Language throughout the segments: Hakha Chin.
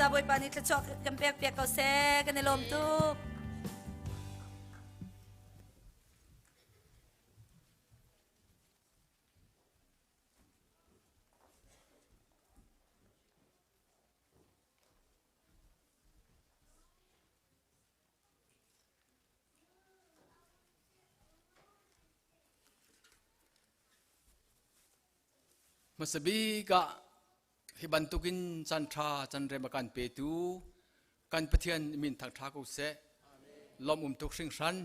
Bawipa nih thluachuah kan pek piak ko seh. Kan i lawm tuk. Hmasa bik ah hi bantukin caan ṭha caan rem a kan petu kan Pathian min thangṭha ko seh. Lawmh um tuk hringhran.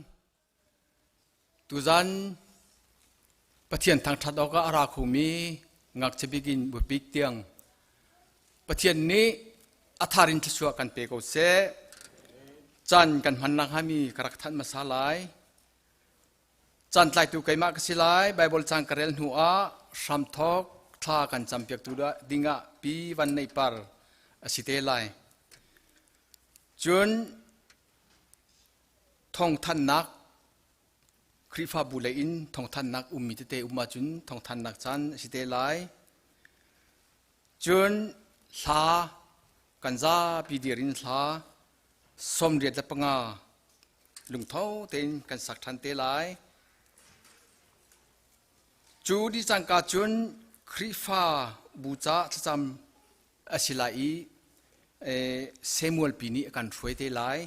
Tuzan Pathian thangṭhat awkah a ra khomi ngakchia bik in bupik tiang Pathian nih a thar in thluachuah kan pe ko seh. Caan kan hman nakhnga mi ka rak thanh hmasa lai. Caan tlaitu keimah ka si lai. Baibal caan ka rel hnu ah hramthawk thla kan campiaktu dingah Pi Van Neih Par a si te lai. Cun thawngthanhnak Khrihfabu lei in thawngthanhnak ummi tete um ahcun thawngthanhnak caan a si te lai. Cun hla kan zapi dir in hla 85 lungtho tein kan sak ṭhan te lai. Cu dih cangka cun Khrihfa bu ca thlacam a si lai i Samuel pi nih a kan hruai te lai.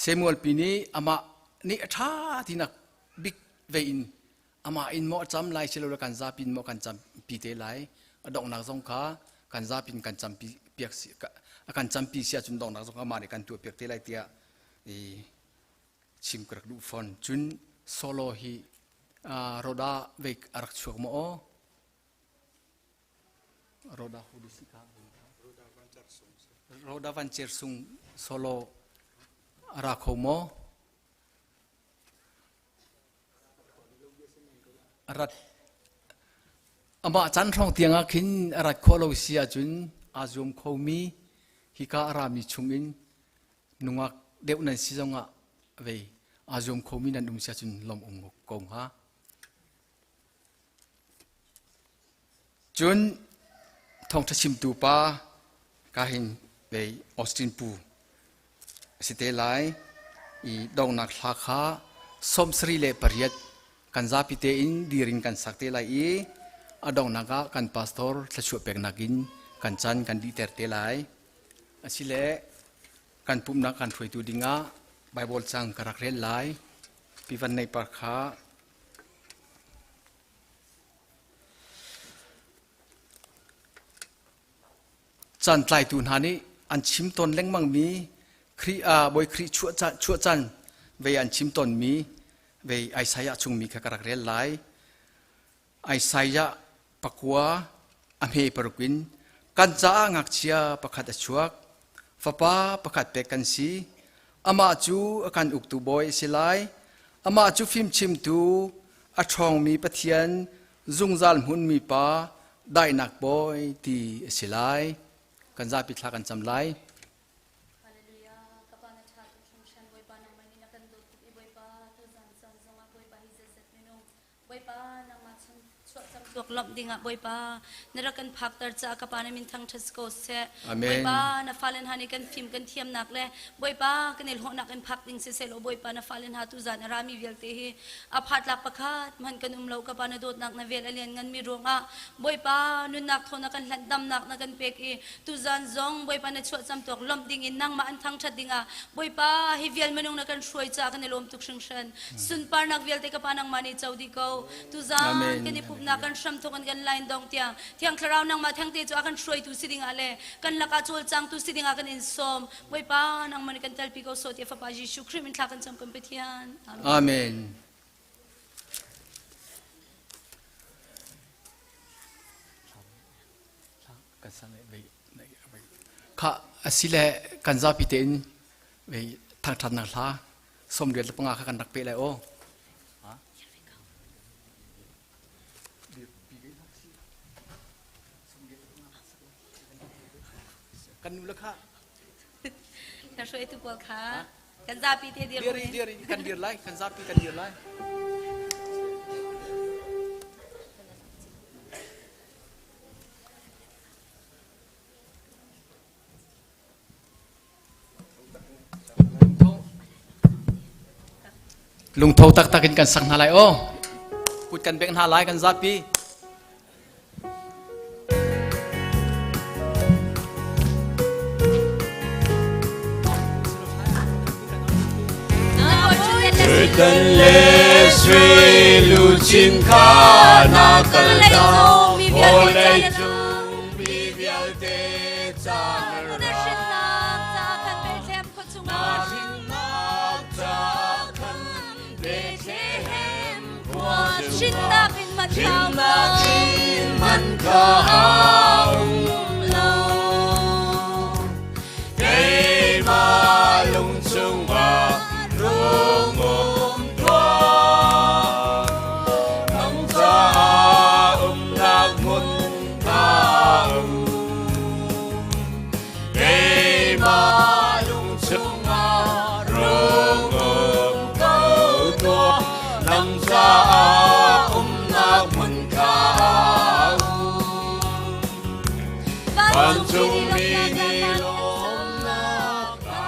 Samuel pi nih amah nih a ṭha tinak bik ve in amah in maw a cam lai silole kan zapi in maw kan campi te lai. A donghnak zong kha kan zapi in kan campi piak si a kan campi si ahcun donghnak zong kha amah nih kan tuah piak te lai tiah i chim ka rak duh fawn. Cun solo hi roda veik a rak chuak maw aw? Roda hudisika Roda van cer sung solo a ra kho maw? Rat amah caan hrawng tiang ah khin a rat khawh lo si ahcun aa zuam khomi hika a rami chungin nungak deuh nan si zongah vei aa zuam khomi nan um si ahcun lawm um ko hnga. Cun thawngṭha chimtu pa ka hin vei Austin Pu a si te lai i donghnak hla kha 78 kan zapi tein dir in kan sak te lai i a donghnak ah kan pastor thluachuah peknak in kan caan kan dihter te lai. Asile kan pumhnak kan hruaitu dingah Bible cang ka rak rel lai. Pi Van Neih Par kha Caantlaitu hna nih an chim tawn lengmangmi Khrih ah Bawi Khrih chuah caan vei an chim tawnmi vei Isaiah chungmi kha ka rak rel lai. Isaiah pakua a hme paruk in kan caah ngakchia pakhat a chuak, fapa pakhat pek kan si. Amah cu a kan uktu bawi a si lai. Amah cu fimchimtu, a ṭhawngmi Pathian, zungzal hmunmi pa, daihnak bawi ti a si lai. Kan zapi thla kan cam lai. Hallelujah. Ka pa na ṭha tuk hringhran Bawipa nangmah nih na kan dawt tuk i Bawipa tuzan caan zongah Bawipa hi zetzet minung Bawipa nangmah chung chuahcam tuak lawmh dingah Bawipa na rak kan phakter caah ka pa na min thangṭhat si ko seh. Amen. Bawipa na fale hna nih kan fim kan thiamnak le Bawipa kan i hlawhnak in phak ding siseh law Bawipa na fale hna tuzan a rami vialte hi a phatlak pakhat hmanh kan um lo ka pa na dawtnak na vel a lian nganmi ruangah Bawipa nunnak thaw na kan hlanh damnak na kan pek i tuzan zong Bawipa na chuahcam tuak lawmh ding in nangmah an thangṭhat dingah Bawipa hi vial minung na kan hruai caah kan i lawm tuk hringhran. Sunparnak vialte ka pa nangmah nih co dih ko. Tuzan kan i pumhnak kan hram thawk in kan line dong tiang Thiang Thlarau nangmah thengte cu a kan hruaitu si dingah le kan lakah cawlcangtu si dingah kan in sawm. Bawipa nangmah nih kan telpi ko sawh tiah Fapa Jesuh Khrih min thla kan cam kan Pathian. Amen. Amen. Kha asile kan zapi tein vei thangṭhatnak hla 85 kha kan rak pe lai aw. Kan nu le kha. Na hruaitu pawl kha kan zapi te dir. Dir kan dir lai, kan zapi kan dir lai. Lungtho taktak in kan sak hna lai aw. Kut kan bengh hna lai kan zapi. Tutan le sui luchin kha na kal ta vawlei cung mi vialte ca na hrinnak ca khan Bethlehem khua chungah hrinnak ca khan Bethlehem khua hrinnak in man hrinnak in man kha um lo keimah lung chungah rung um tuah nang caah umnak hmun kha um keimah lung chungah rung um ko tuah nang caah umnak hmun kha um Vancungmi nih lawmnak a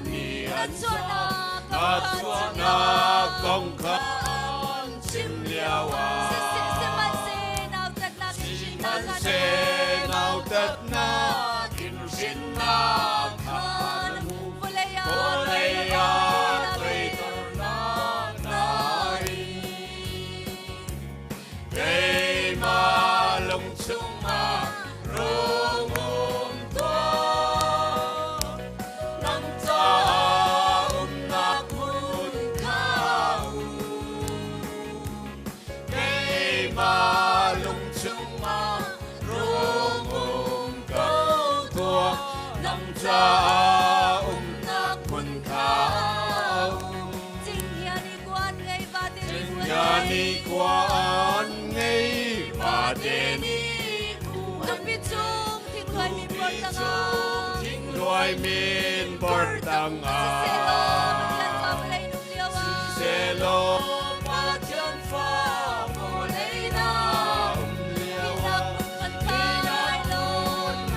ni an ka chuahnak kong kha an chim lio ah sihmanhseh nautatnak in hrinnak kha na hmuh vawlei ah toidornak na ing Keimah lung chungah rung um tuah nang caah umnak hmun kha um keimah lung chungah rung um ko tuah nang caah umnak hmun kha um Cinghiani kuan ngei vate ni Tupi chung thingluai min por tangah thingluai min por tangah Siselaw Pathian fa vawlei na um lio ah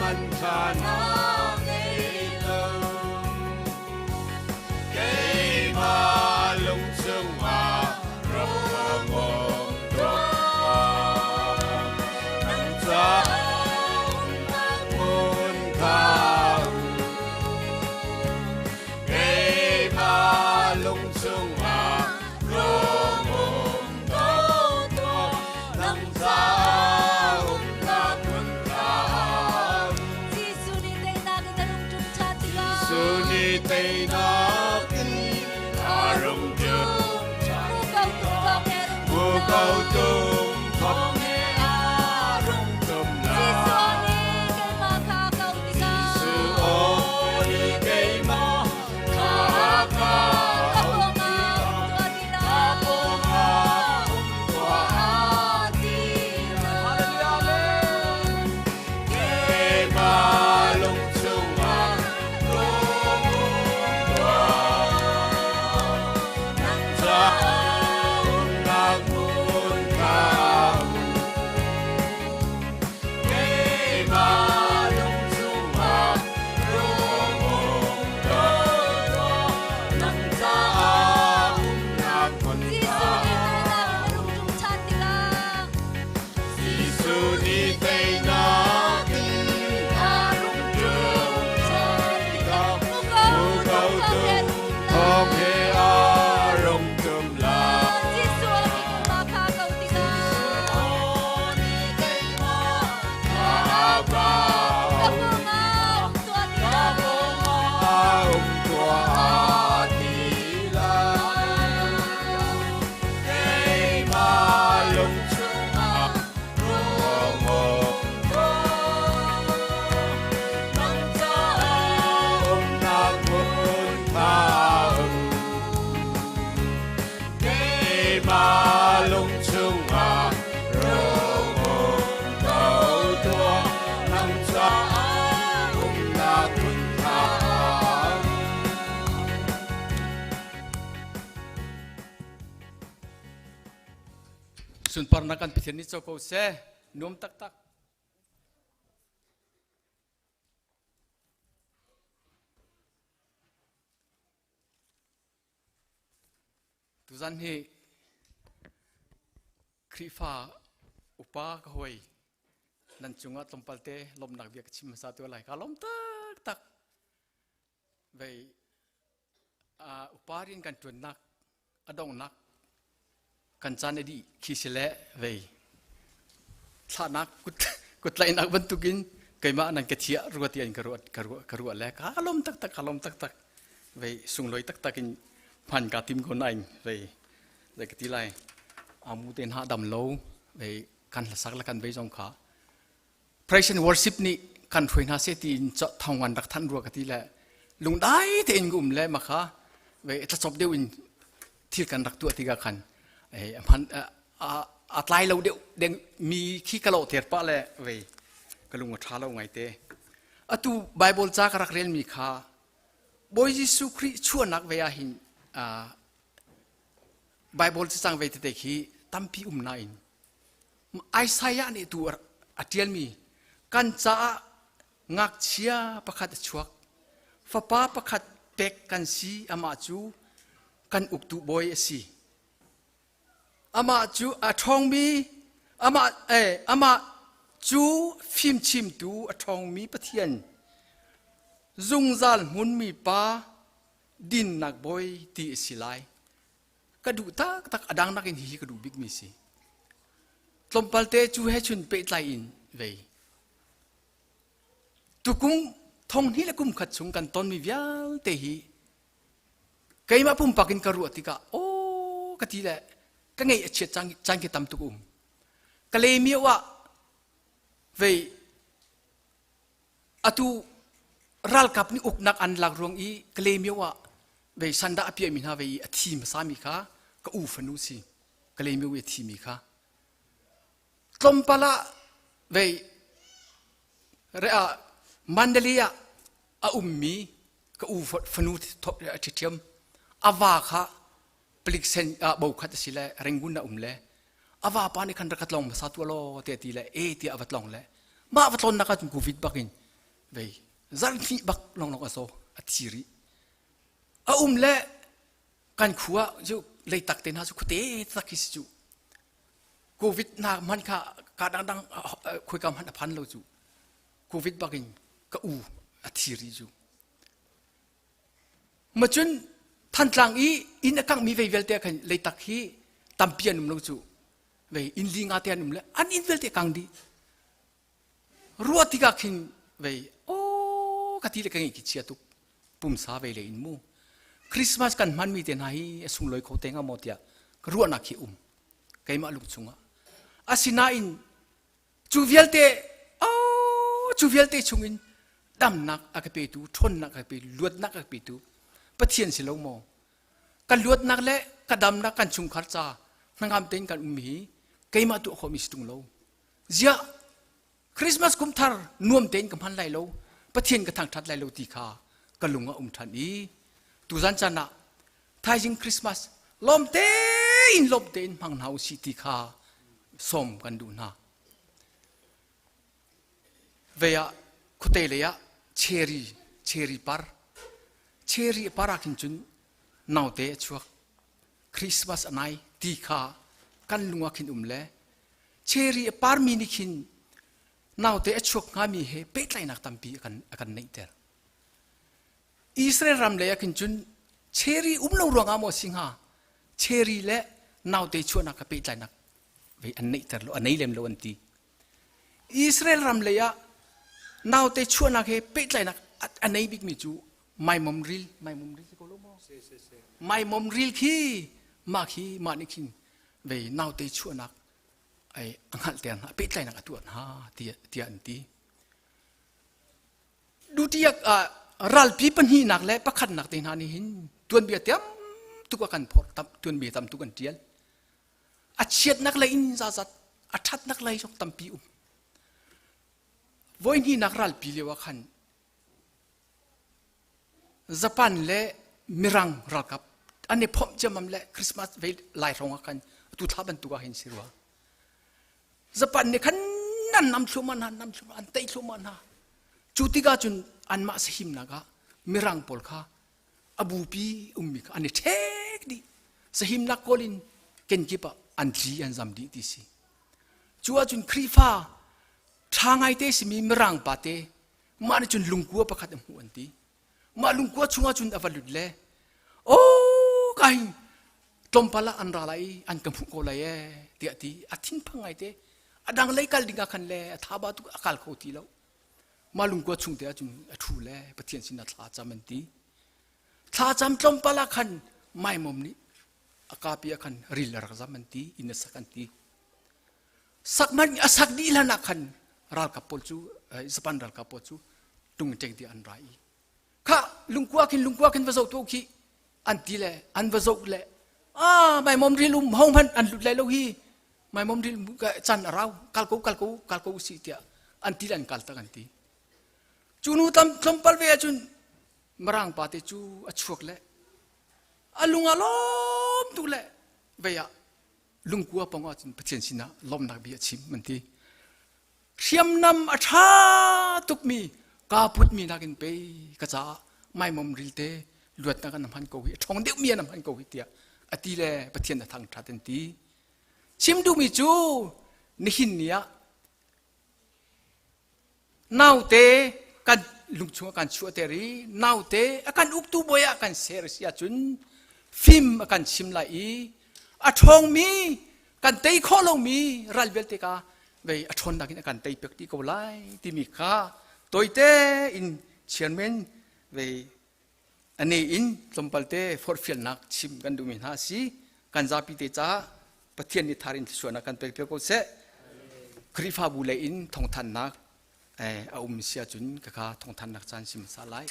man kha na ngei lo Keimah lung chungah rung um tuah nang caah hmun kha Keimah lung chungah rung um tuah nang caah umnak hmun kha Jesuh nih teinak in a rung ṭum ṭhan tikah Jesuh nih teinak in a rung ṭum ṭhan Muko tum thawng he a rung Muko tum thawng he a rung ṭum Jesuh lai. nih keimah kha a ko tikah Jesuh nih keimah kha a Ka ko pawngah um tuah ti Ka lai. pawngah um tuah Ti lai. Keimah lung chungah rung tuah nang caah umnak hmun kha Keimah lung chungah rung um tuah nang caah umnak hmun Jesuh kha nih teinak in a rung ṭum ṭhan tikah Jesuh nih teinak in a rung ṭum ṭhan tikah Muko Muko tum tum thawng he a rung ṭum lai. Jesuh nih keimah kha a ko tikah Jesuh nih keimah kha a Ka ko pawngah um tuah ti Ka lai. pawngah um tuah ti lai. Keimah lung chungah rung um tuah nang caah umnak hmun kha um. Keimah lung chungah rung um ko tuah nang caah umnak hmun kha um. Sunparnak kan Pathian nih co ko seh. Nuam taktak. Tuzan hi Khrihfa upa ka hawi nan cungah tlawmpal te lawmhnak bia ka chim hmasa tu lai ka lawm taktak. Vei upa rian kan ṭuannak a donghnak kan caan a dih khi si le vei thlahnak kut kuttlaihnak bantukin keimah nan ka thiah rua ti an ka ruat ka ruah ka ruah le ka lawm taktak ka lawm taktak vei sunglawi taktak in hman ka tim ko nain vei zei ka ti lai amu te hna dam lo vei kan hlasak le kan vei zong kha Praise and worship nih kan hruai hna seh tiin thawng an rak thanh rua ka ti le lungdai tein ka um le makha ve tlacop deuh in thil kan rak tuah tikah khan hman a tlai lo deuh deng mi khi ka lo ter pah le ve ka lung a ṭha lo ngai te atu Bible ca ka rak rel mi kha Bawi Jesuh Khrih chuahnak ve ah hin Bible cacang ve tete khi tampi um nain Isaiah nih tu a ṭialmi kan caah ngakchia pakhat a chuak fapa pakhat pek kan si amah cu kan uktu bawi a si amah cu a ṭhawngmi amah eh, amah cu fimchimtu a ṭhawngmi Pathian zungzal hmunmi pa dinnak bawi ti a si lai Ka duh taktak a dang nakin hihi ka duh bikmi si. Tlawmpal te cu he chun pehtlai in vei. Tukum thong hnih le kum khat chung kan tonmi vialte hi keimah pumpak in ka ruah tikah aw ka ti le ka ngeih a chiat cang caan khi tam tuk um. Ka le mio ah vei Atu ralkap nih uknak an lak ruang i Kalaymyo ah vei sandah a piahmi hna vei i a thi hmasami kha ka u fanu si Kalaymyo i a thimi kha tlawmpal ah vei re ah Mandalay ah a ummi ka u fanu a ṭhiṭhiam a va kha palik sen bo khat a si le Rangoon ah um le a vapa nih khan rak ka tlong hmasa tuah law tiah ti le e tiah a va tlong le mah va tlawnnak ah cun covid bak in vei zarhhnih bak longlong a zaw a thi rih a um le kan khua cu leitak te hna cu khuate tak khi si cu covid na hman kha ka dangdang khoika hmanh a phan lo cu covid bak in ka u a thi rih cu Macun Thantlang i inn a kanghmi vei vialte ah khan leitak hi tampi an um lo cu. Vei inn li nga te an um le an inn vialte kang dih. Ruah tikah khin vei aw ka ti le ka ngeih khi chia tuk. Pumsa vei le in mu. Christmas kan hmanmi te hna hi a sunglawi kho te hnga maw tiah ka ruahnak hi um. Keimah lung chungah. Asinain Cu vialte, oh, cu vialte chungin damnak a ka petu, ṭhawnnak a ka petu, luatnak a ka petu Pathian si lo maw? Kan luatnak le ka damnak kan chungkhar ca hnangam tein kan um hi keimah tuah khawhmi si ṭung lo. Ziah Christmas kum thar nuam tein ka hman lai lo, Pathian ka thangṭhat lai lo ti kha ka lung a um ṭhan i tuzan caan ah thaizing Christmas lawm tein lawm tein hmang hna usih ti kha sawm kan duh hna. Vei ah khuate lei ah cherry cherry par cherry par ah khin cun naute a chuak Christmas a nai ti kha kan lung ah khin um le cherry a parmi nih khin naute a chuak hngami he pehtlaihnak tampi a kan a kan neihter. Israel ram lei ah khin cun cherry um lo ruangah maw si hnga cherry le naute chuahnak kha pehtlainak vei an neihter lo a nei lem lo an ti Israel ram lei ah naute chuahnak he pehtlaihnak a nei bikmi cu maimom ril maimom ril si ko lo maw maimom ril khi mah khi mah nih khin vei naute chuahnak ai a hngalhter hna pehtlaihnak a tuah hna tiah an ti Dutiak ah ralpi pahnihnak le pakhatnak te hna nih hin tuanbia tam tuk a kan phorh tam tuanbia tam tuk an tial a chiatnak lei in zazat a ṭhatnak lei zong tampi um voihnihnak ralpi lio ah khan Japan le Mirang ralkap an i phomh ciammam le Christmas ve lai hrawng ah khan atu thla bantuk ah hin si rua Japan nih khan nan nam thluahmah hna nam thluahmah an tei thluahmah hna cu tikah cun anmah sahimnak ah Mirang pawl kha a bupi ummi kha an i ṭhek dih. Sahimnak kawl in kenkip ah an tli an zam dih ti si. Cu ahcun Khrihfa ṭha ngaite simi Mirang pa te mah nih cun lungkua pakhat a hmuh an ti. Mah lungkua chungah cun a va lut le oh ka hin tlawmpal ah an ra lai i an ka hmuh ko lai ee tiah ti a thinphang ngaite a dang lei kal ding ah khan le a tha ba tuk a kal kho ti lo. Mah lungkua chung te ahcun a ṭhu le Pathian sinah thla cam an ti. Thla cam tlawmpal ah khan maimom nih a kapi ah khan ril a rak zam an ti, inn a sak an ti. Sak man a sak dih hlan ah khan ralkap pawl cu Japan ralkap pawl cu tung ṭeng ti an ra i kha lungkua khin lungkua khin va zoh tu khi an ti le an va zoh le ah maimom ril um ho hmanh an lut lai lo hi maimom ril chan a rau kal ko kal ko kal ko si tiah an ti le an kal tak an ti. Cu nu tam tlawmpal ve ahcun Mirang pa te cu a chuak le a lung a lawm tuk le vei ah lungkua pong ahcun Pathian sinah lawmhnak bia a chim an ti. Hriamnam a ṭha tukmi kaa putmi nakin pei ka caah maimom rilte luatnak an hman ko hi a ṭhawng deuhmi an hman ko hi tiah a ti le Pathian a thangṭhat an ti. Chim duhmi cu nihin ni ah Naute kan lungchung a kan chuahter i naute a kan uktu bawi ah kan ser a si ahcun fim a kan chim lai i a ṭhawngmi kan tei khawh lomi ral vialte ka vei a ṭhawnnak in a kan tei piak dih ko lai timi kha tawite in chairman vei ane in tlawmpalte forhfialnak chim kan duhmi hna a si. Kan zapi te caah Pathian nih thar in thluachuahnak kan pek piak ko seh. Khrihfabu lei in thawngthannak a um si ahcun kaka thawngthannak caan sim hmasa lai.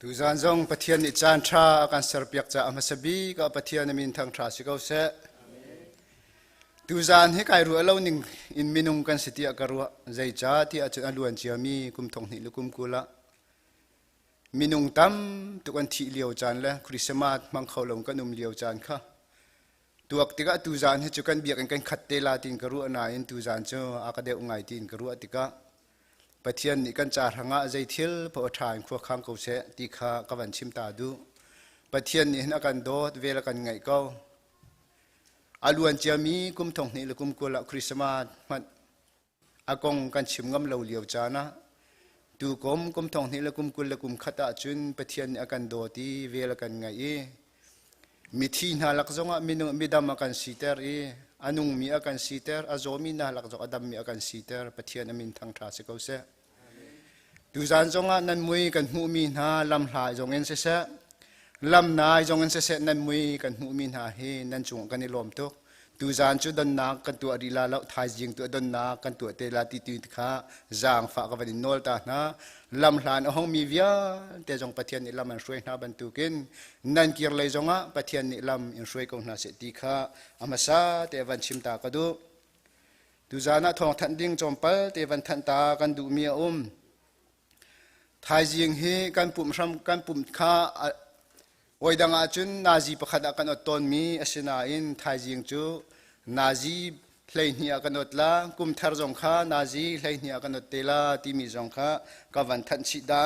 Tuzaan zong Pathian nih caan ṭha a kan serpiak caah hmasa bik ah Pathian a min thangṭha si ko seh. Tuzaan hi kai ruah lo ning in minung kan si tiah ka ruah. Zeicah tiah cun a luan ciami kum thong hnih le kum 20 ah minung tam tuk an thih lio caan le Christmas hmang kho lo kan um lio caan kha tuak tikah tuzaan hi cu kan biakinn kan khat te la tiin ka ruah nain tuzaan cu a ka deuh ngai tiin ka ruah tikah Pathian nih kan ca hrangah zei thil paoh a ṭha in khua khang ko seh ti kha ka van chim ta duh. Pathian nih hin a kan dawt, vel a kan ngaih ko. A luan ciami kum thong hnih le kum 20 ah Christmas hmanh a kong kan chim ngam lo lio caan ah tu kum kum thong hnih le kum 20 le kum khat ahcun Pathian nih a kan dawt i vel a kan ngaih i Mithi hna lak zongah minung midam a kan siter i a nungmi a kan siter, a zawmi hna lak zong a dammi a kan siter. Pathian a min thangṭha si ko seh. Tuzaan zongah nan mui kan hmuhmi hna lamhla zongin siseh, lamnai zongin siseh nan mui kan hmuhmi hna hi nan cungah kan i lawm tuk. Tuzaan cu donnak kan tuah rih la lo, thaizing tu donnak kan tuah te la ti tu kha zaangfah ka van in nawl ta hna. Lamhlan a hongmi vialte zong Pathian nih lam an hruai hna bantukin nan kir lei zongah Pathian nih lam in hruai ko hna seh ti kha a hmasa te van chim ta ka duh. Tuzaan ah thawng thanh ding tlawmpal te van thanh ta kan duhmi a um. Thaizing hi kan pumh hram kan pumh kha Voidang ahcun nazi pakhat ah kan ot tawnmi a si nain thaizing cu nazi 12 ah kan ot la, kum thar zong kha nazi 12 ah kan ot te la timi zong kha ka van thanh chih da.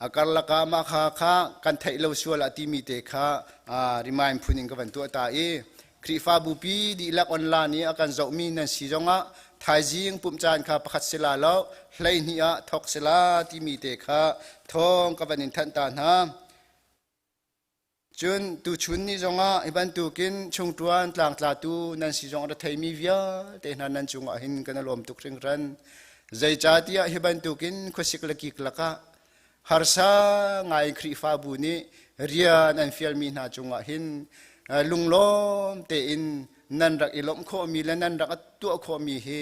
A karlak ah mah kha kha kan theih lo sual ah timi te kha remind phun in ka van tuah ta i Khrihfabu pi dihlak online i a kan zohmi nan si zongah thaizing pumh caan kha pakhat si la lo 12 ah thok si la timi te kha thawng ka van in thanh ta hna. Cun tuchun ni zongah hi bantukin chungṭuan tlangtlatu nan si zong a ra theimi vialte hna nan cungah hin kan i lawm tuk hringhran. Zeicahtiah hi bantukin khuasik le kik lakah harsa ngai Khrihfabu nih rian an fialmi hna cungah hin lunglawm tein nan rak i lawmh khawhmi le nan rak tuah khawhmi hi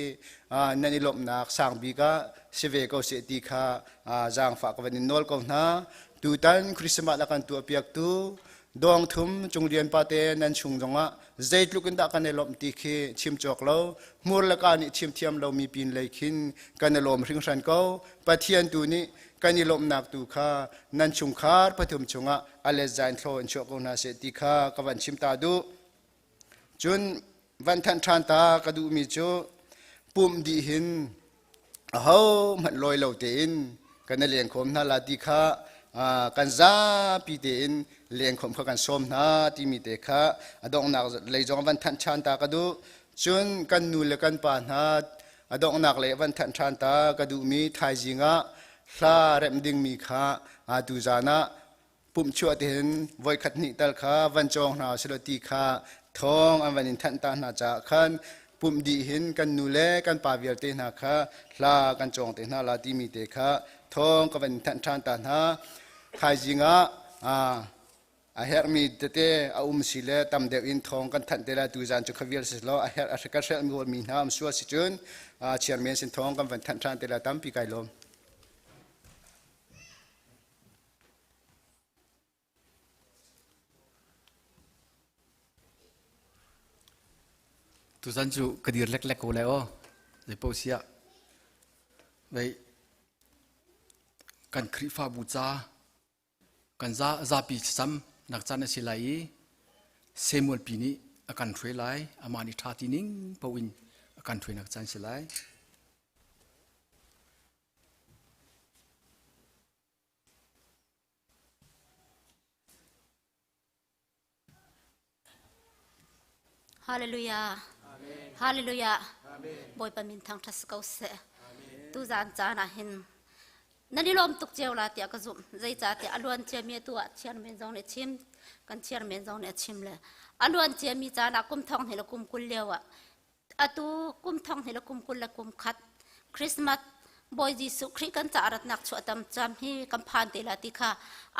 nan i lawmhnak sang bik ah si ve ko seh ti kha zaangfah ka van in nawl ko hna. Tutan Christmas a kan tuahpiaktu Dawngthum Cunglian pate nan chung zongah zeitluk in dah kan i lawmh ti khi chim cawk lo hmur le ka nih chim thiam lomi pin lei khin kan i lawm hringhran ko. Pathian tu nih kan i lawmhnak tu kha nan chungkhar pathum chungah a let zain thlaw in chuah ko hna seh ti kha ka van chim ta duh. Cun van thanh ṭhan ta ka duhmi cu pumh dih hin. Aho hmanh lawi lo tein kan i lengkhawm hna la ti kha kan zapi tein lengkhawm kha kan sawm hna timi te kha a donghnak lei zong van thanh ṭhan ta ka duh. Cun kan nu le kan pa hna a donghnak lei van thanh ṭhan ta ka duhmi thaizing ah hla remh dingmi kha tu zan ah pumhchuah tihin voikhat hnih tal kha van cawng hna usih law ti kha thawng an van in thanh ta hna caah khan pumh dih hin kan nu le kan pa vialte hna kha hla kan cawng te hna la timi te kha thawng ka van in thanh ṭhan ta hna. Thaizing ah a herhmi tete a um si le tam deuh in thawng kan thanh te lai. Tuzan cu kha vial si law a herh a kan hrelhmi mi hna um sual si cun chairman sin thawng kan van thanh ṭhan te lai. Tampi kai lawm. Tuzan cu ka dir leklek ko lai aw. Zeipaoh siah vei kan Khrihfabu ca kan zapi thlacam nak caan a si lai i Samuel pi nih a kan hruai lai. Amah nih ṭha ti ning paoh in a kan hruainak caan si lai. Hallelujah. Hallelujah. Bawipa min thangṭhat si ko seh. Tuzaan caan ah hin nan i lawm tuk cio la tiah ka zumh. Zeicahtiah a luan ciami atu ah chairman zong nih a chim, kan chairman zong nih a chim le a luan ciami caan ah kum thong hnih le kum 20 lio ah Atu kum thong hnih le kum 21 Christmas Bawi Jesuh Khrih kan ca ratnak chuah tam cam hi kan phan te la ti kha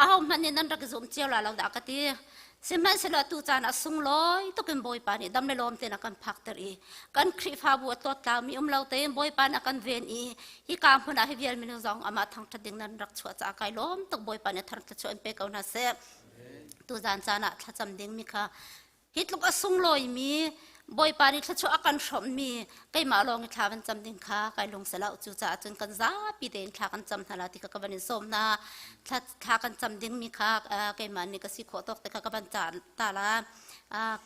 aho hmanh nih nan rak zum cio la lo dah ka ti. Sihmanhsehlaw tu caan ah sunglawi tukin Bawipa nih dam le lawm tein a kan phakter i kan Khrihfabu a tlawttlau mi um lo tein Bawipa nih a kan ven i hika hmun ah hi vial minung zong amah thangṭhat ding nan rak chuah caah kai lawm tuk. Bawipa nih thar thluachuah in pe ko hna seh. Tuzaan caan ah thlacam ding mi kha Hi tluk a sunglawimi Bawipa nih thluachuah a kan hrawmhmi keimah lawng i thla van cam ding kha kai lung si lo. Cucaah cun kan zapi tein thla kan cam hna la ti kha ka van in sawm hna. Thla kan cam dingmi kha keimah nih ka si khawh tawk te kha ka van ta la.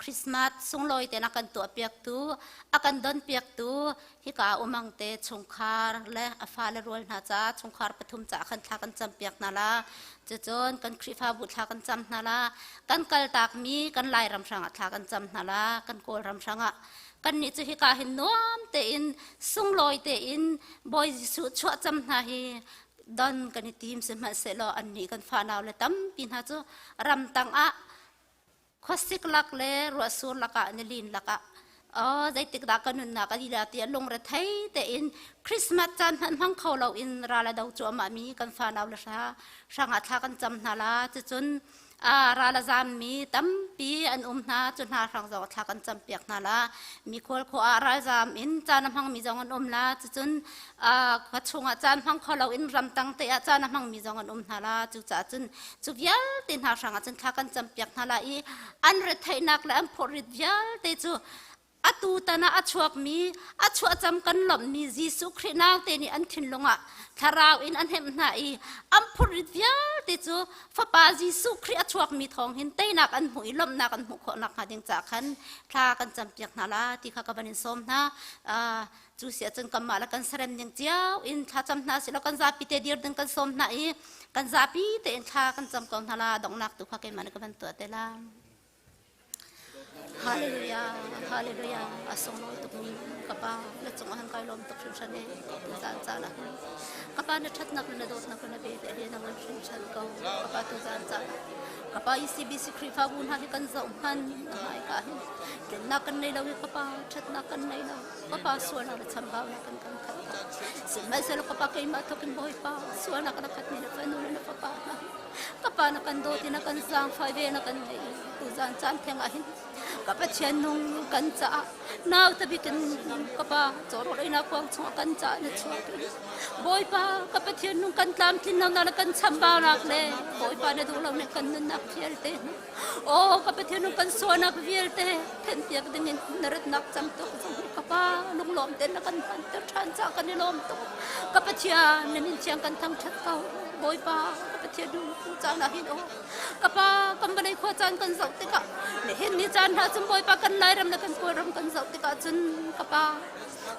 Christmas sunglawi tein a kan tuahpiaktu, a kan donpiaktu hika umang te chungkhar le a fale rual hna ca chungkhar pathum ca khan thla kan campiak hna la. Cucun kan Khrihfabu thla kan cam hna la. Kan kaltakmi kan Lairam hrangah thla kan cam hna la. Kan Kawlram hrangah kannih cu hika hin nuam tein sunglawi tein Bawi Jesuh chuah cam hna hi don kan i tim. Sihmanhsehlaw annih kan fanau le tampi hna cu ramtang ah khuasik lak le ruahsur lakah nilin lakah zeitik dah ka nunnak a lila tiah lungrethei tein Christmas caan hmanh hmang kho loin ral a do cuahmah mi kan fanau le hrangah thla kan cam hna la. Cucun ral a zammi tampi an um hna. Cu hna hrang zong thla kan cam piak hna la. Mi khual khua ah ralzam in caan a hmangmi zong an um la. Cucun khua chungah caan hmang kho loin ramtang te ah caan a hmangmi zong an um hna la. Cucaah cun cu vialte hna hrangah cun thla kan campiak hna lai i an retheihnak le an phorrit vialte cu atu tan ah a chuakmi a chuahcam kan lawmhmi Jesuh Khrih naute nih an thinlung ah thlarau in an hnemh hna i an phurrit vialte cu Fapa Jesuh Khrih a chuakmi thawng hin teinak an hmuh i lawmhnak an hmuh khawh nakhnga ding caah khan thla kan campiak hna la ti kha ka van in sawm hna. Cu si ahcun kanmah le kan sarem ning cio in thlacam hna sih law kan zapi te dir ding kan sawm hna i kan zapi tein thla kan cam ko hna la. Donghnak tu kha keimah nih ka van tuah te la. Hallelujah, hallelujah. A sunglawi tukmi ka pa na cungah han kai lawm tuk hringhran e. Tu zan caan ah hin ka pa na ṭhatnak le na dawtnak le na ve te hi na ngan hringhran ko. Ka pa tu zan caan ah ka pa ECBC Khrihfabu hna hi kan zoh hman na hmaika hin tlennak kan nei lo i ka pa ṭhatnak kan nei lo. Ka pa sualnak le chambaunak kan kan khat ko. Sihmanhsehlaw ka pa keimah thawkin Bawipa sualnak na khatmi na fanu le na fapa hna ka pa na kan dawt i na kan zaangfah ve na kan ngeih i tuzaan caan theng ah hin ka Pathian nung kan caah nau tabik in ka pa cawrawl einak kuang chungah kan caah na chuak i Bawipa ka Pathian nung kan tlamtlinlonak le kan chambaunak le Bawipa na duh lo nih kan nunnak vialte Aw ka Pathian kan sualnak vialte thenhpiak dingin na ratnak cang tuk zong ka pa lunglawm ten na kan hmanter ṭhan ca kan i lawm tuk. Ka Pathian na min thiang kan thangṭhat ko. Bawipa ka Pathian. Pathian nung tu caan ah hin aw ka pa kan vawlei khua caan kan zoh tikah nihin ni caan hna cun Bawipa kan Lairam le kan Kawlram kan zoh tikah cun ka pa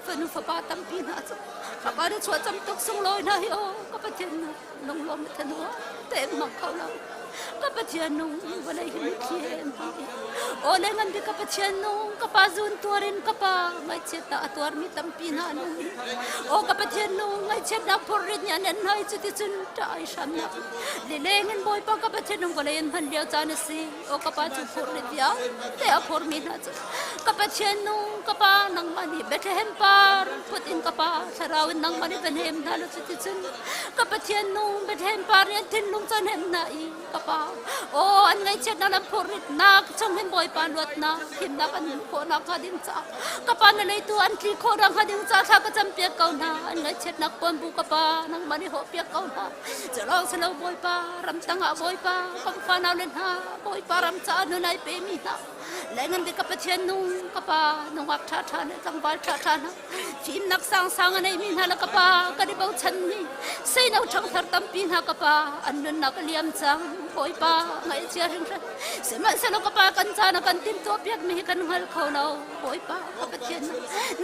fanu fapa tampi hna cu ka pa na chuah cam tuk sunglawi hna hi aw ka Pathian nung lunglawm le thanua te mang kho lo ka Pathian nung vawlei hi mitthli he an hmang i aw le ngan bik ka Pathian nung ka pa zun tuarin ka pa ngaihchiatnak a tuarmi tampi hna an um i aw ka Pathian nung ngaihchiatnak phorrit nih an en hna i cuticun ṭah ai hramnak lileng in Bawipa ka Pathian nung vawlei an hman lio caan a si aw ka pa cu phorrit vialte a phormi hna cu ka Pathian nung ka pa nangmah nih Bethlehem par put in ka pa thlarau in nangmah nih van hem hna law cuticun ka Pathian nung Bethlehem par nih an thinlung cu an hem hna i ka pa aw an ngaihchiatnak lam phurritnak chung hin Bawipa luatnak himnak an hmuh khawhnak hnga ding caah ka pa na leitu an tli khawhnak hnga ding caah thla ka campiak ko hna an ngaihchiatnak puanbu ka pa nangmah nih hawhpiak ko hna culawng si lo Bawipa ramtang ah Bawipa kan fanau le hna Bawipa ram caah nun ai pemi hna le ngan ka Pathian nung ka pa nungak ṭha ṭha le tlangval ṭha ṭha hna fimnak sangsang a neimi hna le ka pa kan i bochanmi seino ṭhangthar tampi hna ka pa an nunnak a liam cang Bawipa ngaihchia hringhran sihmanhsehlaw ka pa kan caan a kan timhtuah piakmi hi kan hngal kho lo Bawipa ka Pathian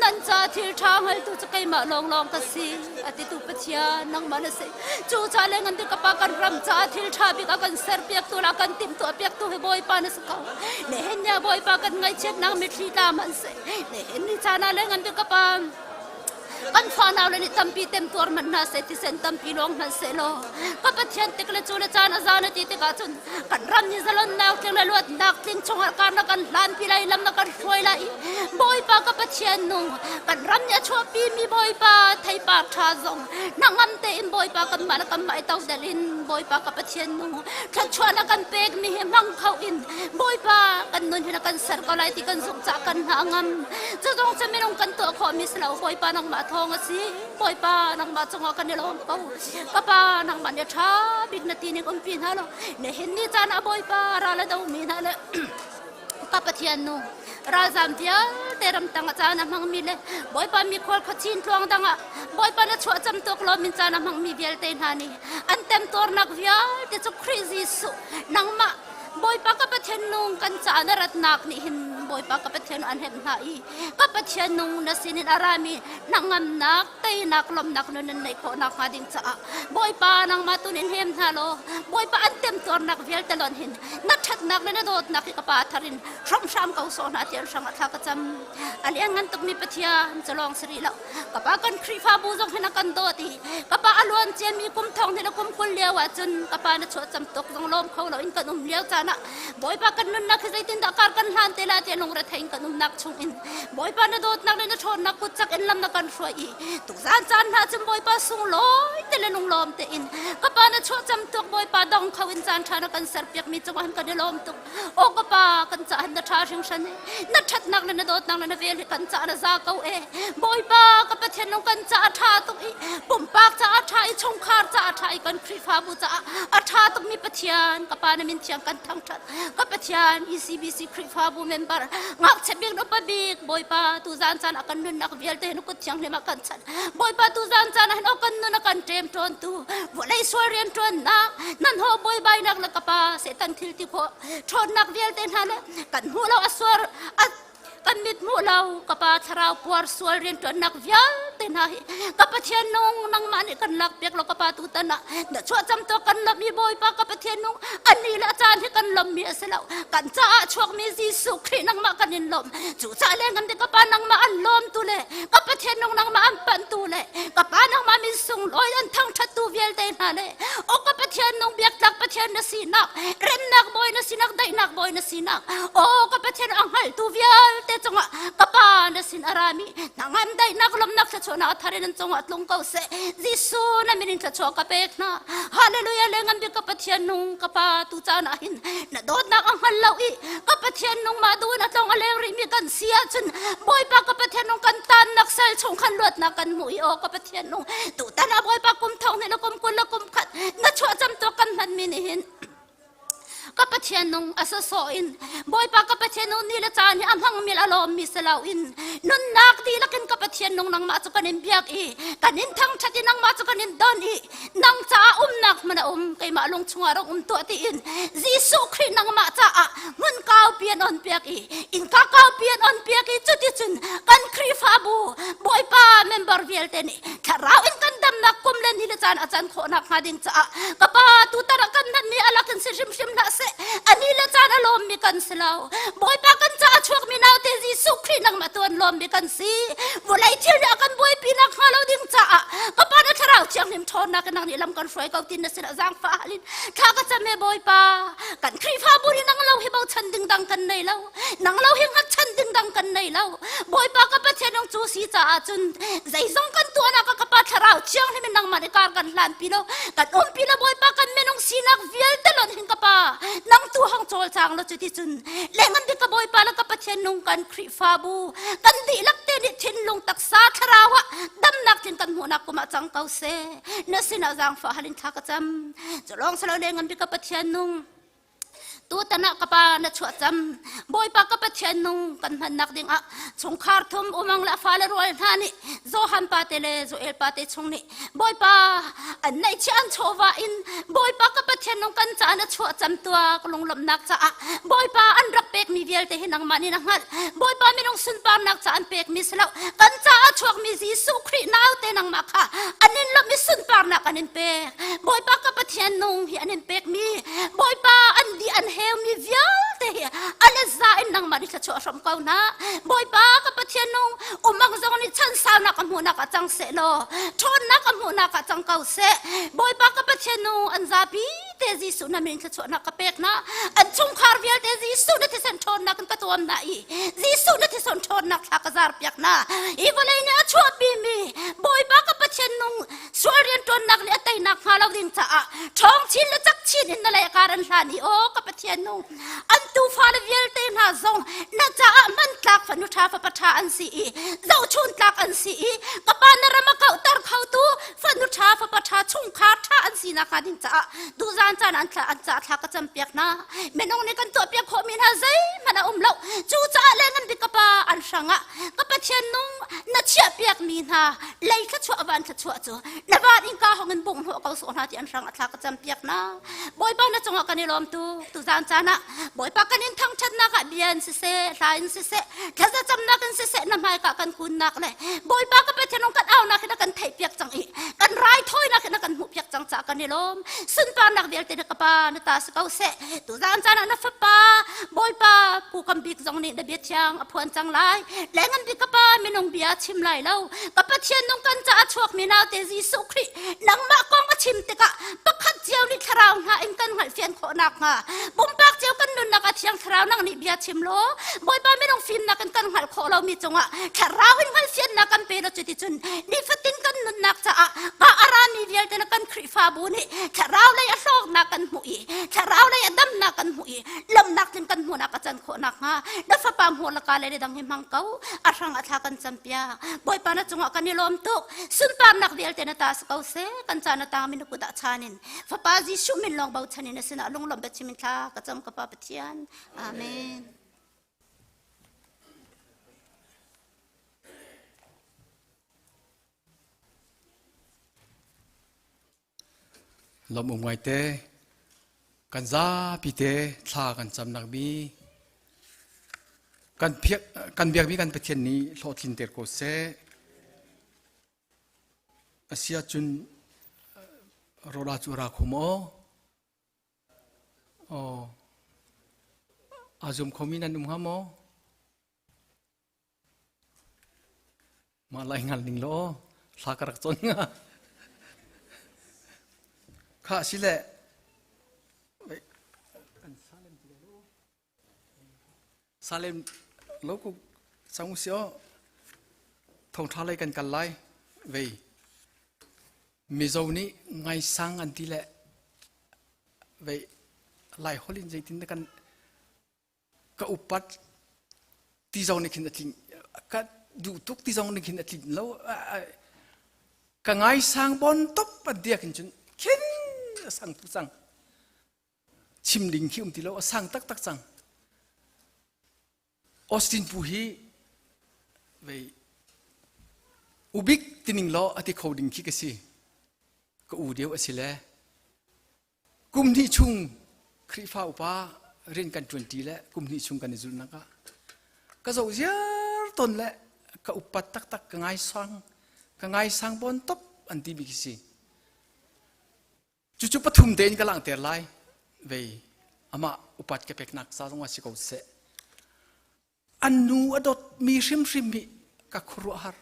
nan ca thil ṭha hngaltu cu keimah lawnglawng ka si a titu Pathian nangmah na si cu ca le ngan ka pa kan ram caah thil ṭha bik a kan serpiaktu le a kan timhtuah piaktu hi Bawipa na si ko nihin ni ah Bawipa kan ngaihchiatnak mitthli tla hmanhseh nihin ni caan ah le ngan ka pa kan fanau le nih tampi temtuar hmanh hna seh thisen tampi lawng hmanh seh law ka Pathian tik le cu le caan a zan a ti tikah cun kan ram ni zalonnak tling le luatnak tling chungah kar na kan hlanpi lai lam na kan hruai lai Bawipa ka Pathian nung kan ram nih a chuahpi mi Bawipa theipar ṭha zong na ngam tein Bawipa kanmah le kanmah i todel in Bawipa ka Pathian nung thluachuah na kan pek mi hi hmang kho in Bawipa kan nun hi na kan ser ko lai ti kan zumh cah kan hna ngam cu zong cu minung kan tuah khawh mi si lo Bawipa nangmah thawng a si Bawipa nangmah cungah kan i lawm ko ka pa nangmah nih ṭha bik na ti ning umpi hna lo nihin ni caan ah Bawipa ral a do mi hna le ka Pathian nu ralzam vialte ramtang ah caan a hmangmi le Bawipa mi khual khuachin tluang dang ah Bawipa na chuah cam tuk lo min caan a hmangmi vialte hna nih an temtuarnak vialte cu Khrih Jesuh nangmah Bawipa ka Pathian nung kan ca na ratnak nih hin Bawipa ka Pathian an hemh hna i ka Pathian nung na sinin a rami hnangamnak teinak lawmhnak nun nan neih khawh nakhnga ding caah Bawipa nangmah tu nin hem hna law Bawipa an temtuarnak vialte lon hin na ṭhatnak le na dawtnak hi ka pa thar in hramhram ko sawh hna tian hrang ah thla ka cam a lian ngan tukmi Pathian calawng si rih lo ka pa kan Khrihfabu zong hin a kan dawt i ka pa a luan ciami kum thong hnih le kum 20 lio ah cun ka pa na chuah cam tuk zong lawm kho lo in kan um lio caan ah Bawipa kan nunnak hi zeitindah kar kan hlan te la tiah lungre in kan umnak chung in Bawipa na dawtnak le na ṭhawnnak kut cak in lam na kan hruai i tukzan caan hna cun Bawipa sunglawi te le lunglawm tein ka pa na chuah cam tuk Bawipa dong kho in caan ṭha na kan serpiak mi cungah kan i lawm tuk o ka pa kan caah na ṭha hringhran na ṭhatnak le na dawtnak le na vel hi kan caah na za ko e Bawipa ka Pathian nung kan caah ṭha tuk i pumpak caah ṭha i chungkhar caah ṭha i kan Khrihfabu caah a ṭha tukmi Pathian ka pa na min thiang kan thangṭhat ka Pathian ECBC Khrihfabu member ngakchia bik upa bik Bawipa tu zan caan ah kan nunnak vialte hin kut thianghlim ah kan chan Bawipa tu zan caan ah hin kan nun a kan ṭem ṭawntu vawlei sual rian ṭuannak nan ho buaibainak le ka pa Satan thil ti khawh ṭhawnnak vialte hna le kan hmuh lo a suar kan mit hmuh lo ka pa thlarau puar sual rianṭuannak vialte hna hi ka Pathian nung nangmah nih kan lak piak lo ka pa tutan ah na chuah cam to kan lawmh i Bawipa ka Pathian nung ani le a caan hi kan lawmhmi a si lo kan caah chuakmi Jesuh Khrih nangmah kan in lawm cu ca le ngan ka pa nangmah an lawm tu le ka Pathian nung nangmah an panh tu le ka pa nangmah min sunglawi an thangṭhat tu vialte hna le o ka Pathian nung biaktlak Pathian na sinak remnak bawi na sinak daihnak bawi na sinak o ka Pathian a hngaltu vialte cungah ka pa na sin a rami nangam daihnak lawmnak thluachuahnak a thar in an cungah tlung ko seh Jesuh na min in thluachuah ka pek hna Hallelujah le ngan bik ka Pathian nung ka pa tu caan ah hin na dawtnak a hngal lo i ka Pathian nung mah duin a tlong a leng rihmi kan si ahcun Bawipa ka Pathian nung kan tannak sal chung khan luatnak kan hmuh i aw ka Pathian nung tutan ah Bawipa kum thong hnih le kum 20 le kum khat na chuah cam tuak kan hmanmi nih hin ka Pathian nung a sawsawh in Bawipa ka Pathian nung ni le caan hi a hmangmi a lawm. lawmmi si loin nunnak dihlak in ka Pathian nung nangmah cu kan in biak i kan in thangṭhat i nangmah cu kan in don i nang caah umnak hmun a um keimah lung chungah rak um tuah tiin Jesuh Khrih nangmah caah hmun kaupi an on piak i innka kaupi an on piak i cuticun kan Khrihfabu Bawipa member vialte nih thlarau in kan damnak kum le ni le caan a can khawhnak hnga ding caah ka pa tutan ah kan hmanmi a lak in si hrimhrim hlah seh a ni le caan a lawmmi kan si lo Bawipa kan caah chuakmi naute Jesuh Khrih nangmah tu an lawmmi kan si vawlei thil nih a kan buaipi nak hnga lo ding caah ka pa na thlarau thianghlim ṭhawnnak in nang nih lam kan hruai ko tin na sinah zaangfah halin thla ka cam e Bawipa kan Khrihfabu nih nang lo hi bochan ding dang kan nei lo nang lo hi hngatchan ding dang kan nei lo Bawipa ka Pathian nung cu si caah cun zeizong kan tuahnak ah ka pa thlarau thianghlim in nangmah nih kar kan hlan pi lo kan um pi lo Bawipa kan minung sinak vialte lon hin ka pa nang tu hong cawl cang lo cuti cun lengan bik ka Bawipa le ka Pathian nung kan Khrihfabu kan dihlak te nih thinlung taksa thlarau ah damnak tling kan hmuhnak kum ah cang ko seh na sinah zaangfah halin thla ka cam cu lawng silo lengan bik ka Pathian nung Tutan ah ka pa na chuah cam. Bawipa ka Pathian nung kan hmannak dingah chungkhar thum umang le fale rual hna nih Johan pa te le Joel pa te chung nih Bawipa an neihchiah an chawva in Bawipa ka Pathian nung kan caah na chuah cam tua ka lunglawmhnak caah Bawipa an rak pekmi vialte hi nangmah nih na hngalh. Bawipa minung sunparnak caah an pekmi si lo kan caah chuakmi Jesuh Khrih naute nangmah kha an in lawmh i sunparnak an in pek. Bawipa ka Pathian nung hi an in pekmi Bawipa an di an heumi vialte hi an za in nangmah nih thluachuah hram ko hna. Bawipa ka Pathian nung umang zong nih chan saunak a hmuhnak ah cang seh law ṭhawnnak a hmuhnak ah cang ko seh. Bawipa ka Pathian nung an zapi te Jesuh na min thluachuahnak ka pek hna. An chungkhar vialte Jesuh na thisen ṭhawnnak in ka tuam hna i Jesuh na thisen ṭhawnnak thla ka zar piak hna. Hi vawlei nih a chuahpimi Bawipa ka Pathian nung sual rianṭuannak nih a teinak hnga lo ding caah ṭhawng chin le cak chin in na lei kar an hlan i aw ka Pathian nu an tufa le vialte hna zong na caah hmantlak fanu ṭha fapa ṭha an si i zohchun tlak an si i ka pa na ram a kauhter khotu fanu ṭha fapa ṭha chungkhar ṭha an si nakhnga ding caah duhzan caan an thla an ca thla ka campiak hna minung nih kan tuahpiak khawhmi hna zeihmanh a um lo cucaah le ngan bik ka pa an hrangah ka Pathian nung na chiahpiakmi hna lei thluachuah van thluachuah cu na van innka hong in bungh hnawh ko sawh hna ti an hrang a thla ka campiak hna Bawipa na cungah kan i lawm tu tuzan caan ah Bawipa kan in thangṭhatnak ah bia in siseh hla in siseh thlazacamnak in siseh na hmaika kan kunnak le Bawipa ka Pathian nung kan aunak hi na kan theihpiak cang i kan raithawinak hi na kan hmuhpiak cang caah kan i lawm sunparnak vialte na ka pa na ta si ko seh tuzan caan ah na fapa Bawipa Pu Kam Bik zong nih na bia thiang a phuan cang lai lengan bik ka pa minung bia chim lai lo ka Pathian nung kan caah chuakmi naute Jesuh Khrih nangmah kong a chim tikah pakhat cio nih thlarau hna in kan hngalhfian khawh nakhnga pumpak cio kan nunnak ah thiang thlarau nang nih bia chim law Bawipa minung fimnak in kan hngalh khawh lomi cungah thlarau in hngalhfiannak kan pe law cuticun nifatin kan nunnak caah ka arami vialte le kan Khrihfabu nih thlarau lei a hlawknak kan hmuh i thlarau lei a damnak kan hmuh i lamnak tling kan hmuhnak a can khawh nakhnga na fapa hmuh laka le dang hi hmang ko a hrang a thla kan campiak Bawipa na cungah kan i lawm tuk sunparnak vialte na ta si ko seh kan ca na tang min kut ah chan in fapa Jesuh min lawng bochan in na sinah lunglawm biachim in thla ka cam ka pa Pathian amen Lawm um ngaite kan zapi te thla kan camnak mi kan phiak kan biakmi kan Pathian nih hlawhtlin ter ko seh. Asia cun rola cu ra khum aw. Aw. A zum khomi nan um hnga maw? Mah lai ngal ning law thla ka rak cawn nga. Kha si le Salem lo ku sang si o thong tha lei kan kal lai vei Mizo nih ngaisang an ti le vei lai holin zeitin kan ka upat ti zong nih khin a tling ka duh tuk ti zong nih khin a tlin lo ka ngaisang bon top an tiak in cun khin a sang tu cang chim ding khi um ti lo a sang taktak cang Austin pu hi. Vei ubik tining law a ti kho ding khi ka si. Ka u deuh a si le kum hnih chung Khrihfa upa rian kan ṭuan ṭi le kum hnih chung kan i zulhnak ah ka zoh ziar ton le ka upat taktak ka ngaisang ka ngaisang bon top an ti mi khi si. Cucu pathum tein ka langhter lai. Vei amah upat ka peknak ca zong ah si ko seh. An nu a dawtmi hrimhrim hi ka khuaruahhar.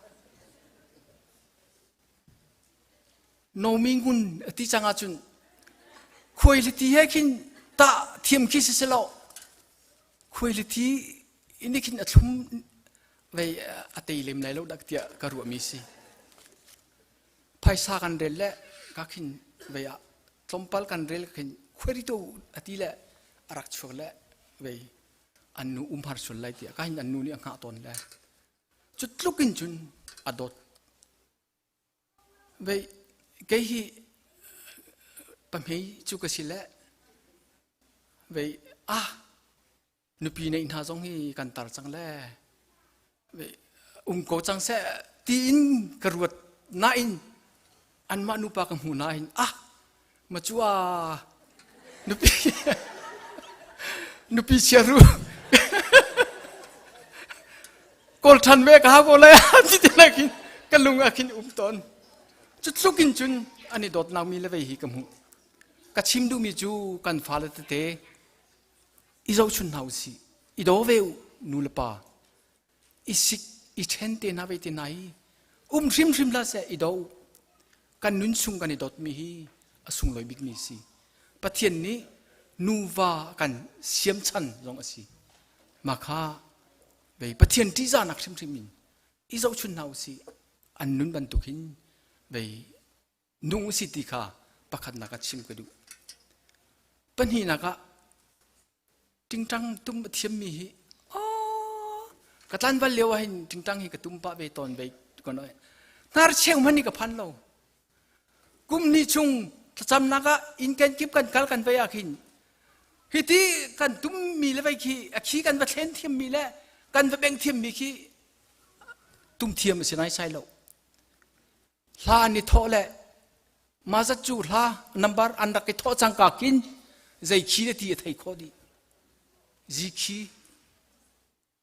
Nomi ngun a ti cang ahcun khuailiti he khin tah thiam khi si selaw khuailiti ini khin a thlum vei a tei lem lai lo dak tiah ka ruahmi si. Phaisa kan rel le ka khin vei ah tlawmpal kan rel khin khuairito a ti le a rak chuak le vei an nu umhar sual lai tiah ka hin an nu nih a hngah tawn le cu tluk in cun a dawt vei kei hi pahmei cu ka si le vei ah nupi neih hna zong hi kan tar cang le vei um ko cang seh tiin ka ruat nain anmah nupa ka hmuh nain ah macua nupi nupi chiaru kawl than ve ka ko lai ti te lai khin ka lung a khin um ton cu tluk in cun an i dawtnak mi le vei hi ka hmuh ka chim duhmi cu kan fale tete i zohchun hna usih i daw ve u nu le pa i sik i ṭhen te hna ve te hna hi um hrimhrim hlah seh i do kan nun chung kan i dawtmi hi a sunglawi bikmi si Pathian nih nuva kan siam chan zong a si mah kha vei Pathian ṭihzahnak hrimhrim in i zohchun hna usih an nun bantuk hin vei nung usih ti kha pakhatnak ah chim ka duh pahnihnak ah Tingtang tum a thiammi hi aw ka tlanval lio ah hin tingtang hi ka tum pah ve tawn ve kon oi hnar cheu hmanh hi ka phan lo kum ni chung thlacamnak ah inn kan kip kan kal kan vei ah khin hiti kan tum mi le vei khi a khi kan va thlen thiam mi le kan va beng thiam mi khi tum thiam a si nai sai lo Hla an i thawh le mah zat cu hla number an rak i thawh cangka kin zei khi le ti a thei khawh dih. Zi khi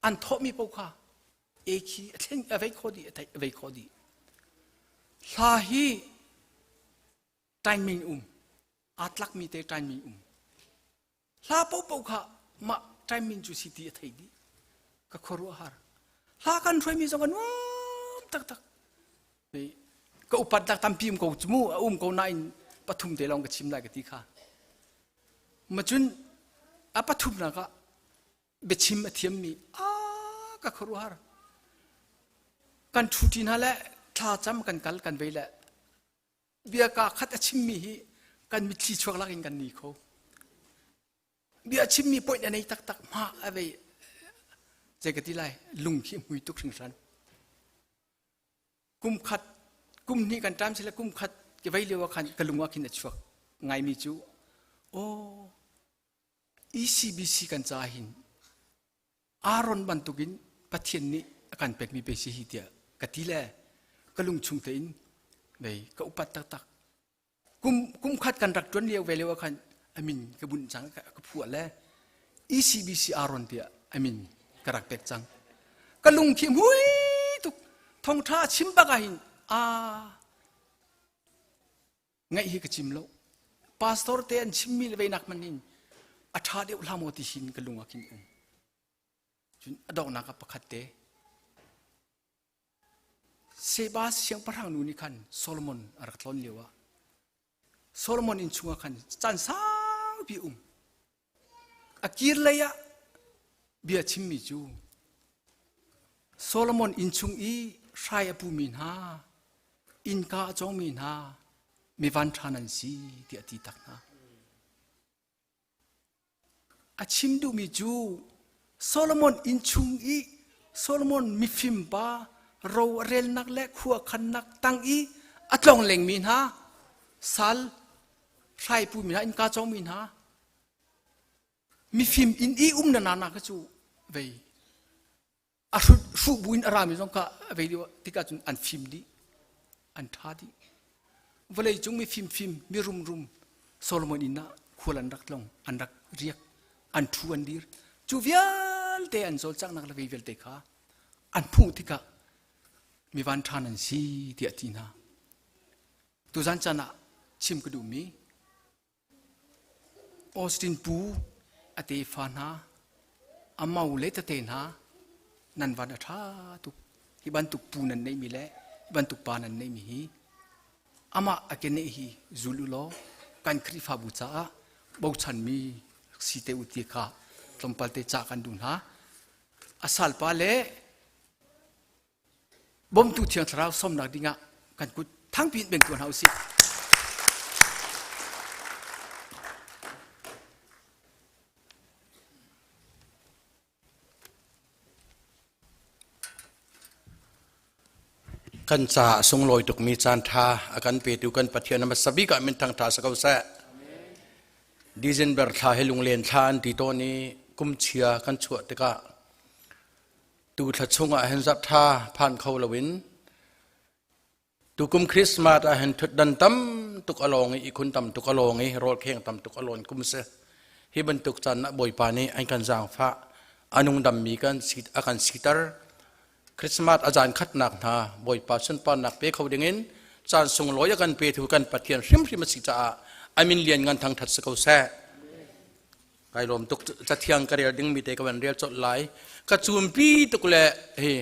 an thawhmi paoh kha e khi a thleng a vei khawh dih a thei a vei khawh dih. Hla hi timing um aa tlakmi te timing um. Hla paohpaoh kha mah timing cu si ti a thei dih. Ka khuaruahhar. Hla kan hruaimi zong a nuam taktak. Ka upat dak tampi um ko cu mu a um ko nain pathum te lawng ka chim lai ka ti kha. Macun a pathumnak ah biachim a thiammi a ka khuaruahhar. Kan ṭhuṭi hna le thla cam kan kal kan vei le bia kaa khat a chimmi hi kan mitthli chuak lak in kan ni kho bia chimmi point a nei taktak ma a vei zei ka ti lai lung khi mui tuk hringhran kum khat kum hnih kan ṭam sile kum khat ke vei lio ah khan ka lung ah khin a chuak ngaimi cu aw ECBC kan ca hin Aaron bantukin Pathian nih a kan pekmi pe si hi tiah ka ti le ka lung chung tein vei ka upat taktak. Kum, kum khat kan rak ṭuan lio ve lio ah khan a min ka bunh cang ka, ka phuah le ECBC Aaron tiah a min ka rak pek cang. Ka lung khi mui tuk thongṭha chim bak ah hin a ngaih hi ka cim lo pastor te an chimmi le veinak man in a ṭha deuh hlah maw ti hin ka lung ah khin um cun a donghnak ah pakhat te Seba siangpahrang nu nih khan Solomon a rak tlawn lio ah Solomon inn chungah khan caan saupi um a kir lei ah bia chimmi cu Solomon inn chung i hrai a pumi hna innka a cawngmi hna mi vanṭha nan si tiah a ti tak hna. A chim duhmi cu Solomon inn chung i Solomon mifim pa ro a relnak le khua khannak tang i a tlong lengmi hna sal hrai pumi hna innka cawngmi hna mifim inn i um na na na kha cu vei a hrut Hruh buin a rami zong kha a vei tikah cun an fim dih, an ṭha dih. Vawlei cung mi fimfim, mi rumrum Solomon inn ah khual an rak tlong, an rak riak, an ṭhu an dir. Cu vialte an cawlcanghnak le vei vialte kha an hmuh tikah mi vanṭha nan si tiah ti hna. Tuzan caan ah chim ka duhmi Austin pu a tefa hna, a mau le tete hna nan van a ṭha tuk. Hi bantuk pu nan neihmi le hi bantuk pa nan neihmi hi amah a keneh hi zul u law kan Khrihfabu caah bochanmi si te u ti kha tlawmpal te ca kan duh hna. A salpa le Bawmtu Thiang Thlarau sawmnak dingah kan kut thangpi in beng tuah hna usih. Kan ca a sunglawi tukmi caan ṭha a kan petu kan Pathian a hmasa bik ah min thangṭha si ko seh. December thla hi lunglen thla an ti tawn i kumchia kan chuah tikah Tu thla chungah hin zarh ṭha phan kho loin tukum Christmas ah hin ṭhutdan tam tuk a lawng i ihkhun tam tuk a lawng i rawlkheng tam tuk a lawn kum si. Hi bantuk caan ah Bawipa nih an kan zaangfah a nungdammi kan si a kan siter. Christmas a zan khatnak hna Bawipa sunparnak pe kho dingin caan sunglawi a kan petu kan Pathian hrimhrim a si caah a min lian ngan thangṭhat si ko seh. Kai lawm tuk. Cathiang ka rel ding mi te ka van rel colh lai. Ka cumpi tuk le hi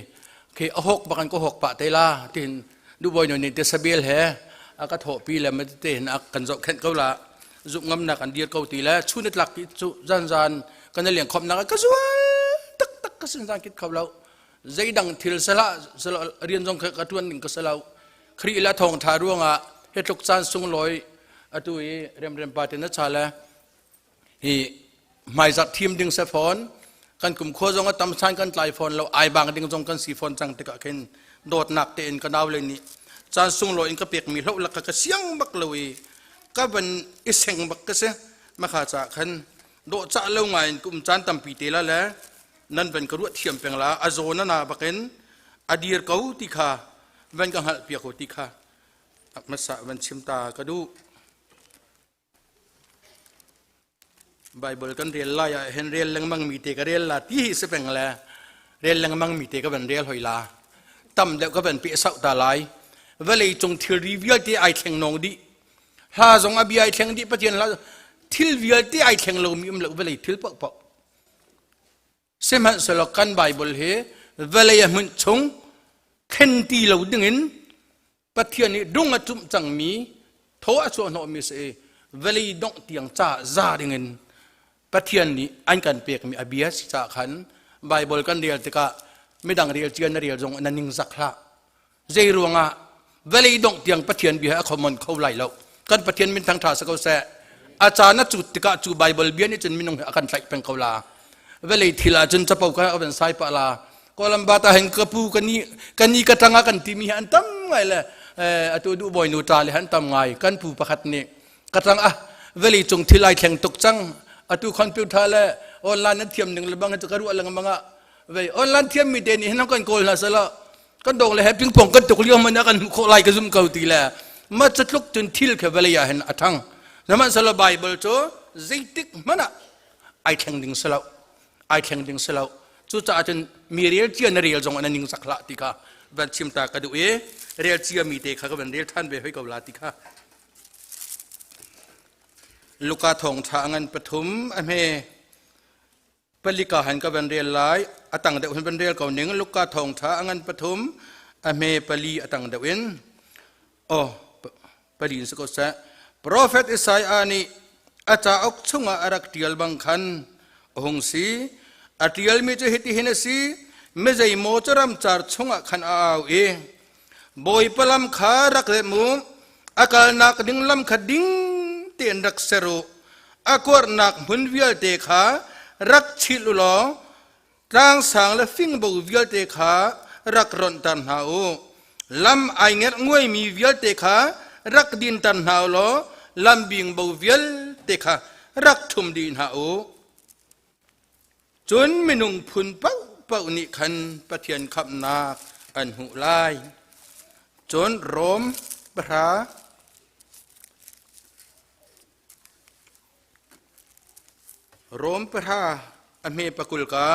khi a hawk bakan ka hawk pah te la tin duboy no ni te sabel he a ka thawhpi le ma te hin a kan zoh khenh ko la zuk ngam nak an dir ko ti le chun tlak ki chu zan zan kan liang khop nak ka zual tak tak ka sin zan kit kho lo zeidang thil sala sala rian zong ka tuan ding ka salo khri la thong tha ruangah he tluk caan sunglawi atu i remrem pa te na cha le Hi hmaizarh thim ding se fawn, kan kum khua zong a tam san kan tlai fawn lo, ai bang ding zong kan si fawn cang tikah khin dawtnak tein ka nau le nih caan sunglawi in ka pekmi hloh lak ka siang bak lo i ka van i seng bak ka si. Makha ca khan dawh cah lo ngai in kum caan tampi te la le nan van ka ruah thiam peng la a zaw na na bakin a dir ko ti kha van ka hngalh piak ko ti kha hmasa van chim ta ka duh. Bible kan rel lai ah hin rel lengmang mi te ka rel la ti hi si peng le rel lengmang mi te ka van rel hoi la tam deuh ka van pe sau ta lai vawlei cung thilri vialte ai thleng nong dih hla zong a bia ai thleng dih Pathian hla thil vialte ai thleng lo mi um lo vawlei thil paoh paoh Sihmanhsehlaw kan Baibal hi vawlei a hmunh chung thlen ti lo dingin Pathian nih dung a cumh cangmi thaw a chuahhnawhmi si i vawlei dongh tiang ca za dingin Pathian nih an kan pekmi a bia si caah khan Baibal kan rel tikah midang rel cia na rel zong na ningzak hlah. Zei ruangah vawlei dongh tiang Pathian bia a common kho lai lo. Kan Pathian min thangṭha si ko seh. A caan a cut tikah cu Baibal bia nih cun minung hi a kan tlaih peng ko la. Vawlei thil ah cun capo ka van sai pah la. Kawlam ba ta hin ka pu ka ni ka ni ka tang ah kan timi hi an tam ngai le atu duh bawi nu ṭa le han tam ngai kan pu pakhat nih ka tang ah vawlei cung thil ai thleng tuk cang atu computer le online an thiam ning le bang cu ka ruah lengmang ah vei online thiam mi te nih hin kan kawl hna sala kan dong le he pingpong kan tuk lio man kan hmuh khawh lai ka zum ko ti le ma catluk cun thil kha vawlei ah hin a thang sihmanhsehlaw Bible cu zeitik hmanh ah ai thleng ding si lo ai thleng ding si lo cucaah cun mi rel cia na rel zong an ning zak hlah ti kha van chim ta ka duh i rel cia mi te kha ka van rel than ve hoi ko la ti kha Luka thawng tha ngan pathum a hme Palika han ka van rel lai a tang deuh hin van rel ko ning Luka thawngṭha a ngan pathum a hme pali a tang deuh in oh pali in si ko seh Prophet Isaiah nih a cauk chungah a rak ṭial bang khan a hung si a ṭialmi cu hitihin a si mizei maw cu ramcar chungah khan a au i Bawipa lam kha rak rem u a kalnak ding lam kha ding tein rak ser u a kuarhnak hmun vialte kha rak chilh u law tlangsang le fingbo vialte kha rak ronhter hna u lam ai ngerh nguaimi vialte kha rak dinter hna u law lam bingbo vialte kha rak ṭhum dih hna u cun minung phun paoh paoh nih khan Pathian khamhnak an hmuh lai. Cun Rom pahra Rom pahra a hme pakul ka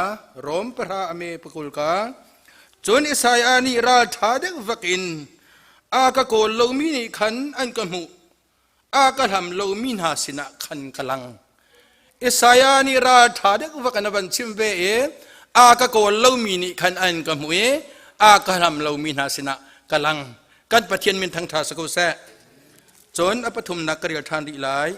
Rom pahra a hme pakul ka cun Isaiah nih ral ṭha deuh vak in a ka kawl lomi nih khan an ka hmuh a ka hlam lomi hna sinah khan ka lang. Isaiah nih ral ṭha deuh vak in a van chim ve i a ka kawl lomi nih khan an ka hmuh i a ka hlam lomi hna sinah ka lang. Kan Pathian min thangṭha si ko seh. Cun a pathumnak ka rel ṭhan rih lai.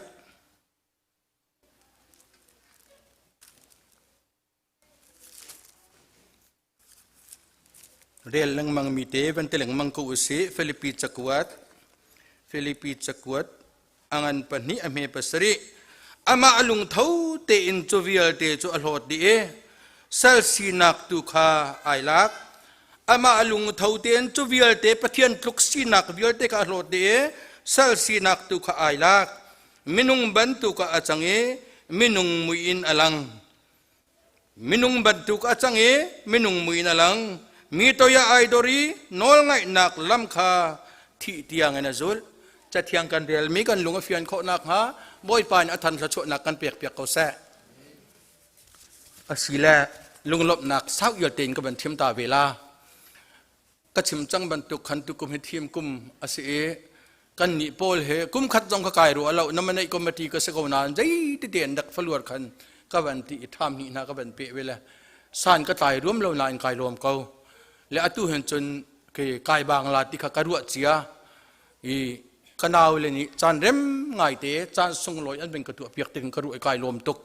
Rel lengmang mi te van ti lengmang ko usih. Filipi cakuat Filipi cakuat a ngan pahnih a hme pasarih amah a lungtho tein cu vialte cu a hlawt dih i sal sinak tu kha ai lak. Amah a lungtho tein cu vialte Pathian tluk sinak vialte kha a hlawt dih i sal sinak tu kha ai lak. Minung bantuk ah a cang i minung mui in a lang. Minung bantuk a cang i minung mui in a lang. Mi toiah ai dor i nawlngaihnak lam kha thih tiang in a zulh. Cathiang kan relmi kan lung a fian khawh nakhnga Bawipa in a than thluachuahnak kan pekpiak ko seh. Asile lunglawmhnak sau ial tein ka van thim ta ve la. Ka chim cang bantuk khan tukum hi thim kum a si i kan nih pawl he kum khat zong ka kai rua lo na manei committee ka si ko nain zei tete an dak faluar khan ka van ti i tham hnih hna ka van pe ve le san ka tlai ruam lo nain kai lawm ko le atu hen cun ke kai bang la ti kha ka ruah cia i ka nau le nih caan rem ngai te caan sunglawi an ben ka tuah piak tik ka ruah i kai lawm tuk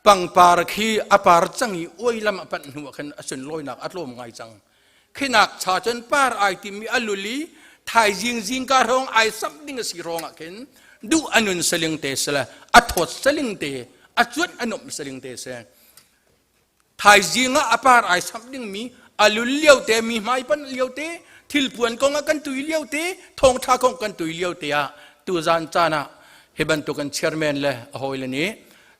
Pangpar khi a par cang i uai lam a panh hnu ah khan a sunlawinak a tlawm ngai cang. Khinak cha cun par ai tim i a lul i thaizing zingka hrawng ai samh ding a si hrawng ah khin duh a nun saling te sile a thawt saling te a cuanh a nuamh saling te si. Thaizing ah a par ai samh ding mi a lul lio te mi hmai panh lio te thilpuan kong ah kan tui lio te thawngtha kong kan tui lio te ah tuzan caan ah hi bantuk an chairman le a hawile nih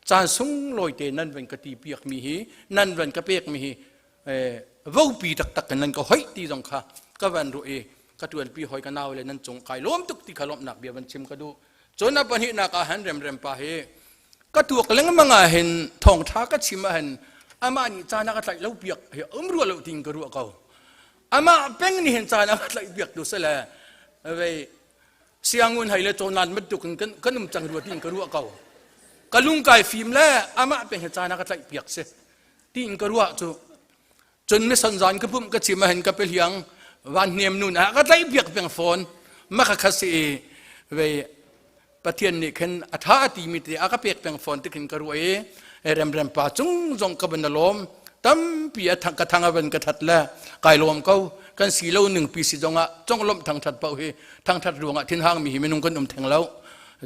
caan sunglawi te nan van ka ti piak mi hi nan van ka pek mi hi vopi taktak in nan ka hoih ti zong kha ka van ruah i ka tuanpi hoi ka nau le nan cung kai lawm tuk ti kha lawmhnak bia van chim ka duh cun a pahnihnak ah han remrem pa hi ka tuak lengmang ah hin thawngtha ka chim ah hin amah nih caan a ka tlaih lo piak hi um rua lo ting ka ruah ko amah peng nih hin caan a ka tlaih piak tu sele vei siangun hei le cawnan bantuk in kan um cang rua tiin ka ruah ko ka lung kai fim le amah peng he caan a ka tlaih piak si tiin ka ruah cu cun mison zan ka pumh ka chim ah hin ka peliang van hnem nun ah ka tlaih piak peng fawn ma kha kha si vei pathian nih khin a tha ti mi te a ka pek peng fawn ti khin ka ruah i remrem pa cung zong ka van lawm tampi a thang ka thang a van ka that le kai lawm ko kan si lo ning pi si zong ah conglawmh thangthat paoh hi thangthat ruangah thinhang mi hi minung kan um theng lo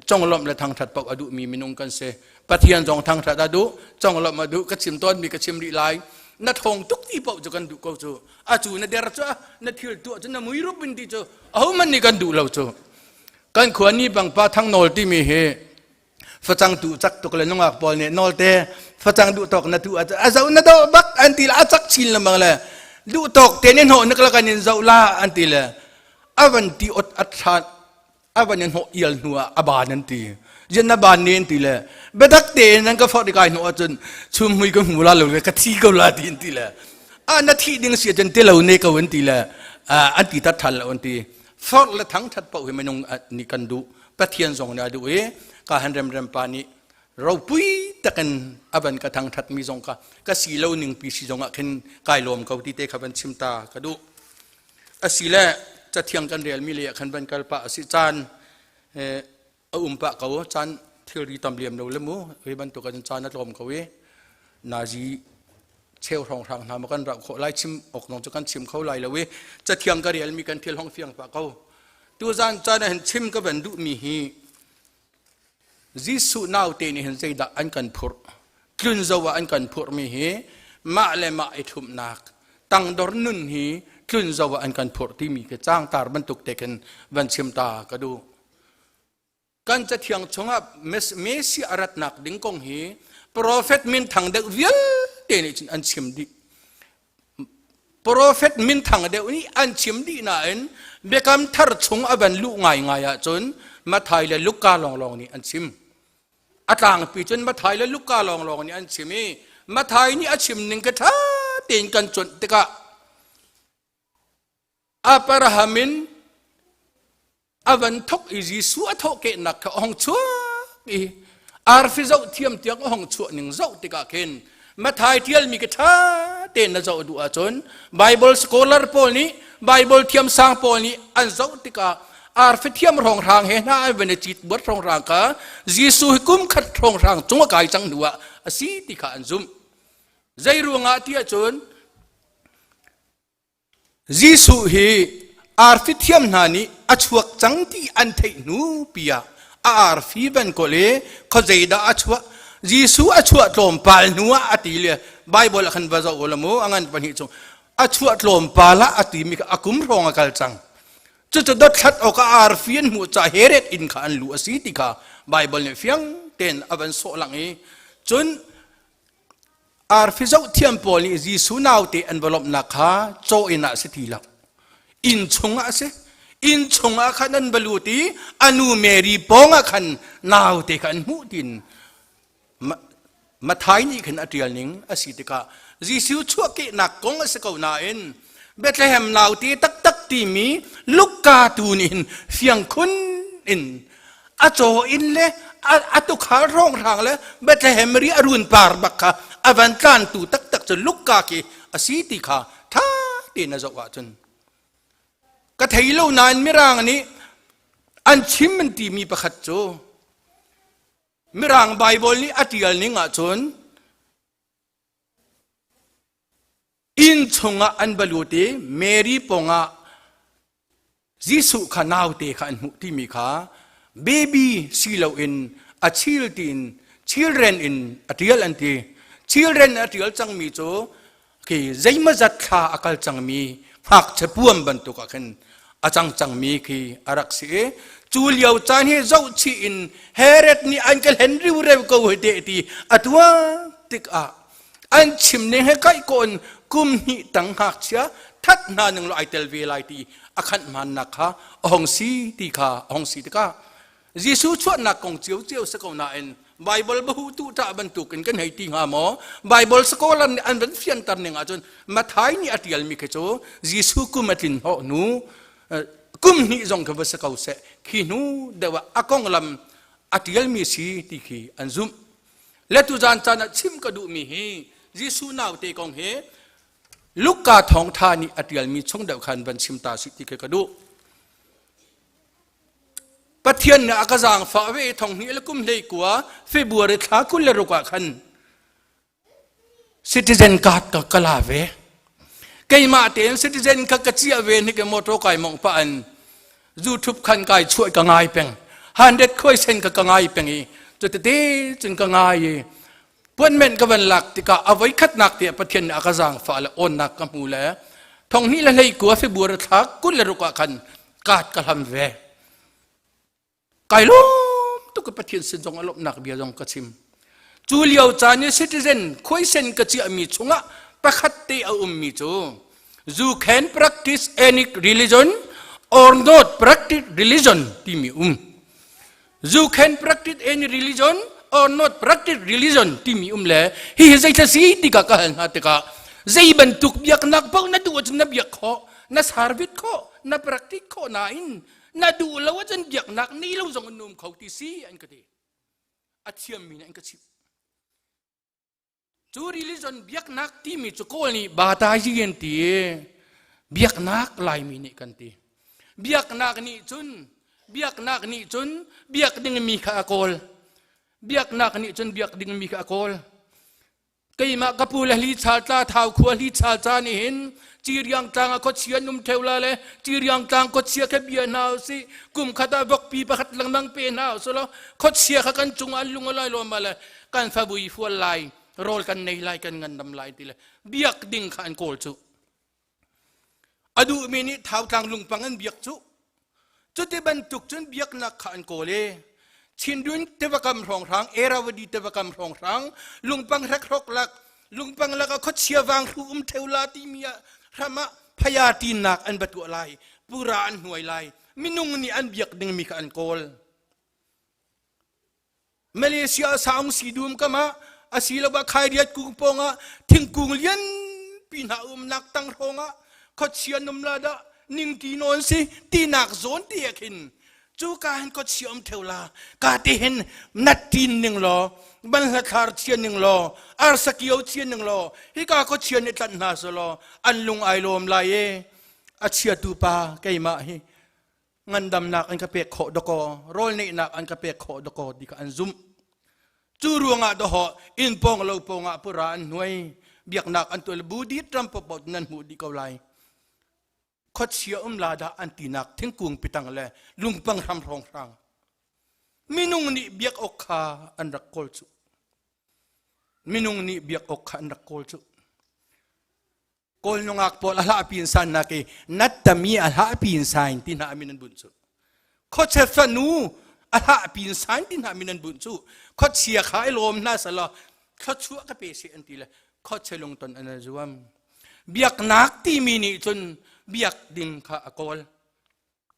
conglawmh le thangthat paoh a duh mi minung kan si pathian zong thangthat a duh conglawmh a duh ka chim tawn mi ka chim rih lai na thong tuk ti paoh cu kan duh ko cu a cu na der cu na thil tuah cu na mui rup in ti cu ahohmanh nih kan duh lo cu kan khua ni bang pa thang nawl timi hi facang tu cak tuk le nungak pawl nih nawl te facang duh tawk na tu a zo na do bak an ti le a cak chin lengmang le duh tawk te ne hnawh na kala kan in zoh la an ti le a van ti ot at thlan a van in hnawh ial hnu ah a ban an ti jen na ban ne an ti le biatak te nan ka forh kai hnu ahcun chum mui ka hmu la lo le ka thi ko la ti an ti le a na thi ding si ahcun ti lo ne ko an ti le an ti tat than lo an ti forh le thang that paoh hi minung nih kan duh pathian zong nih a duh i ka han remrem pa nih ropui takin a van ka thangthat mi zong kha ka si lo ning pi si zong ah khin kai lawm ko ti te kha van chim ta ka duh asile cathiang kan rel mi le ah khan van kal pa asi caan a um pah ko caan thilri tam liam lo le mu hi bantuk an caan a tlawm ko i nazi cheu hrawng hrang hna ma kan rauh khawh lai chim awk nong cu kan chim kho lai lo i cathiang ka rel mi kan thil hong fiang pah ko tuzan caan ah hin chim ka van duh mi hi Jesuh naute nih hin zeidah an kan phurh tlun zo ah an kan phurh mi hi mah le mah i ṭhumhnak tangdor nun hi tlun zo ah an kan phurh timi khi cangtar bantuk te khin van chim ta ka duh kan cathiang chungah Messi a ratnak ding kong hi profet min thang deuh vialte nih cun an chim dih. Profet minthang deuh nih an chim dih nain Biakam Thar chung a van luh ngaingai ahcun Matthai le Luka lawnglawng nih an chim. A tlangpi cun Matthai le Luka lawnglawng nih an chim i Matthai nih a chim ning ka ṭha tein kan cuanh tikah Abraham in a van thok i Jesuh a thawhkehnak kha a hong chuak i arfi zoh thiam tiang a hong chuah ning zoh tikah khin Matthai ṭialmi ka ṭha tein na zoh duh ahcun Bible scholar pawl nih Bible thiamsang pawl nih an zoh tikah arfi thiam hrawnghrang he hna an van i cit buat hrawnghrang kha Jesuh hi kum khat hrawnghrang cung a kai cang hnu ah a si ti kha an zumh. Zei ruangah ti ahcun Jesuh hi arfi thiam hna nih a chuak cang ti an theih hnu pi ah a arfi van kawl i khuazeidah a chuah Jesuh a chuah tlawmpal hnu ah a ti le Bible ah khan va zoh u mu a ngan pahnih chung a chuah tlawmpal ah a timi kha a kum hrawng a kal cang cucu dothlat awk ah arfi an hmuh ca Herod inn kha an luh a si ti kha Bible nih fiang tein a van sawh lang i cun Arfi zohthiam pawl nih Jesuh naute an va lawmhnak kha caw inn ah si ti lo. Inn chungah a si. Inn chungah khan an va lut i a nu Mary pawng ah khan naute kha an hmuh tiin Matthai nih khin a ṭial ning a si tikah Jesuh chuahkehnak kong a si ko nain Bethlehem naute taktak timi Luka tu nih hin fiang khun in a caw in le a tukhal hrawnghrang le Bethlehem ri a run par bak kha a van tlantu taktak cu Luka khi a si ti kha tha tein a zoh ahcun ka thei lo nain mirang nih an chim an timi pakhat cu mirang Bible nih a tial ning ahcun Inn chungah an va lut i Mary pawngah Jesuh kha naute kha an hmuh timi kha baby si loin a chil tiin children in a tial an ti. Children a tial cangmi cu khi zeimawzat thla a kal cangmi ngakchia puam bantuk ah khin a cang cangmi khi a rak si i cu lio caan hi zohchih in Herod nih an ka hlen riureu ko hei te ti a tuah tikah an chim ning he kaih kawn kum hnih tang ngakchia that hna ning lo ai tel ve lai ti a khanh hmannak kha a hong si ti kha a hong si tikah Jesuh chuahnak kong cio cio si ko nain Bible bahu tu ṭah bantukin kan hei ti hnga maw Bible scholar nih an van fianter ning ahcun Matthai nih a ṭialmi khi cu Jesuh kum a tlin hnawh hnu kum hnih zong khi va si ko seh khi hnu deuh ah a konglam a ṭialmi si ti khi an zumh Le tuzan caan ah chim ka duhmi hi Jesuh naute kong hi Luka thawngtha nih a ṭialmi chung deuh khan van chim ta sih ti khi ka duh. Pathian nih a ka zaangfah ve i thong hnih le kum hlei kua February thla 26 ah khan citizen card ka ka la ve. Keimah tein citizen kha ka chiah ve ni ke motor kai mong pa an YouTube khan kai chuah ka ngai peng 100 khoi sen ka ka ngai peng i cu tete cun ka ngai i puanmen ka van lak tikah a voi khatnak te Pathian nih a ka zaangfah le awnnak ka hmu le thong hnih le hlei kua February thla 26 ah khan kaat ka hlam ve kai lawm tuk ka Pathian sin zong a lawmhnak bia zong ka chim cu lio caan i citizen khuaisen ka chiahmi chungah pakhat te a ummi cu you can practice any religion or not practice religion timi um you can practice any religion or not practice religion timi um le hi hi zei si tikah ka hal hna tikah zei bantuk biaknak paoh na duh ahcun na biak khawh na service khawh na practice khawh nain na duh lo ahcun biaknak ni lo zong an um kho ti si an ka ti a thiammi nih an ka chimh cu religion biaknak timi cu kawl nih batayi an ti biaknak laimi nih kan ti biaknak nih cun biaknak nih cun biak dingmi kha a kawl biaknak nih cun biak dingmi kha a kawl Keimah ka pu le hli chal tla thau khua hli chal ca nih hin Ciriang tlang ah khuachia an um theu la le Ciriang tlang khuachia kha bia hna usih kum khat ah vokpi pakhat lengmang pe hna usih law khuachia kha kan cung an lung a lai lawm le kan favui fual lai rawl kan nei lai kan ngandam lai ti le biak ding kha an kawl cu a duhmi nih thau tlang lungpang an biak cu cuti bantuk cun biaknak kha an kawl i Chindwin tivakam hrawnghrang Erawadi tivakam hrawnghrang lungpang hrekhrawk lak lungpang lak ah khuachia vang hru um theu la timi ah Hram ah phaya tinnak an va tuah lai, pura an hnuai lai, minung nih an biak dingmi kha an kawl. Malaysia saung sidum kam ah asiloah khairiat kung pawng ah thingkung lianpi hna umnak tang hrawng ah khuachia num la dah ningti nawn si tinak zawn ti ah khin cu ka hin khuachia um theu la ka ti hin nat tin ning law banhla thlar chia ning law arsa kio chia ning law hika khuachia nih tlanh hna selaw an lung ai lawm lai e a chiatu pa keimah hi ngandamnak an ka pek khawh dakaw rawl neihnak an ka pek khawh dakaw ti kha an zumh. Cu ruangah dawhawh inn pawng lo pawng ah pura an hnuai biaknak an tuah le Buddhist ram paohpaoh nan hmuh dih ko lai. Khuachia um la dah an tinak thingkung pitang le lungpang hram hrawng hrang minung nih biak awk kha an rak kawl cu. Minung nih biak awk kha an rak kawl cu. Kawl nungak pawl a hlah pin san nak i nattami a hlah pin sain ti hna min an bunh cu. Khuachia fanu a hlah pin sain ti hna min an bunh cu. Khuachia kha i lawm hna selaw thluachuah ka pe se an ti le khuachia lungton an zuam. Biaknak timi nih cun biak ding kha a kawl.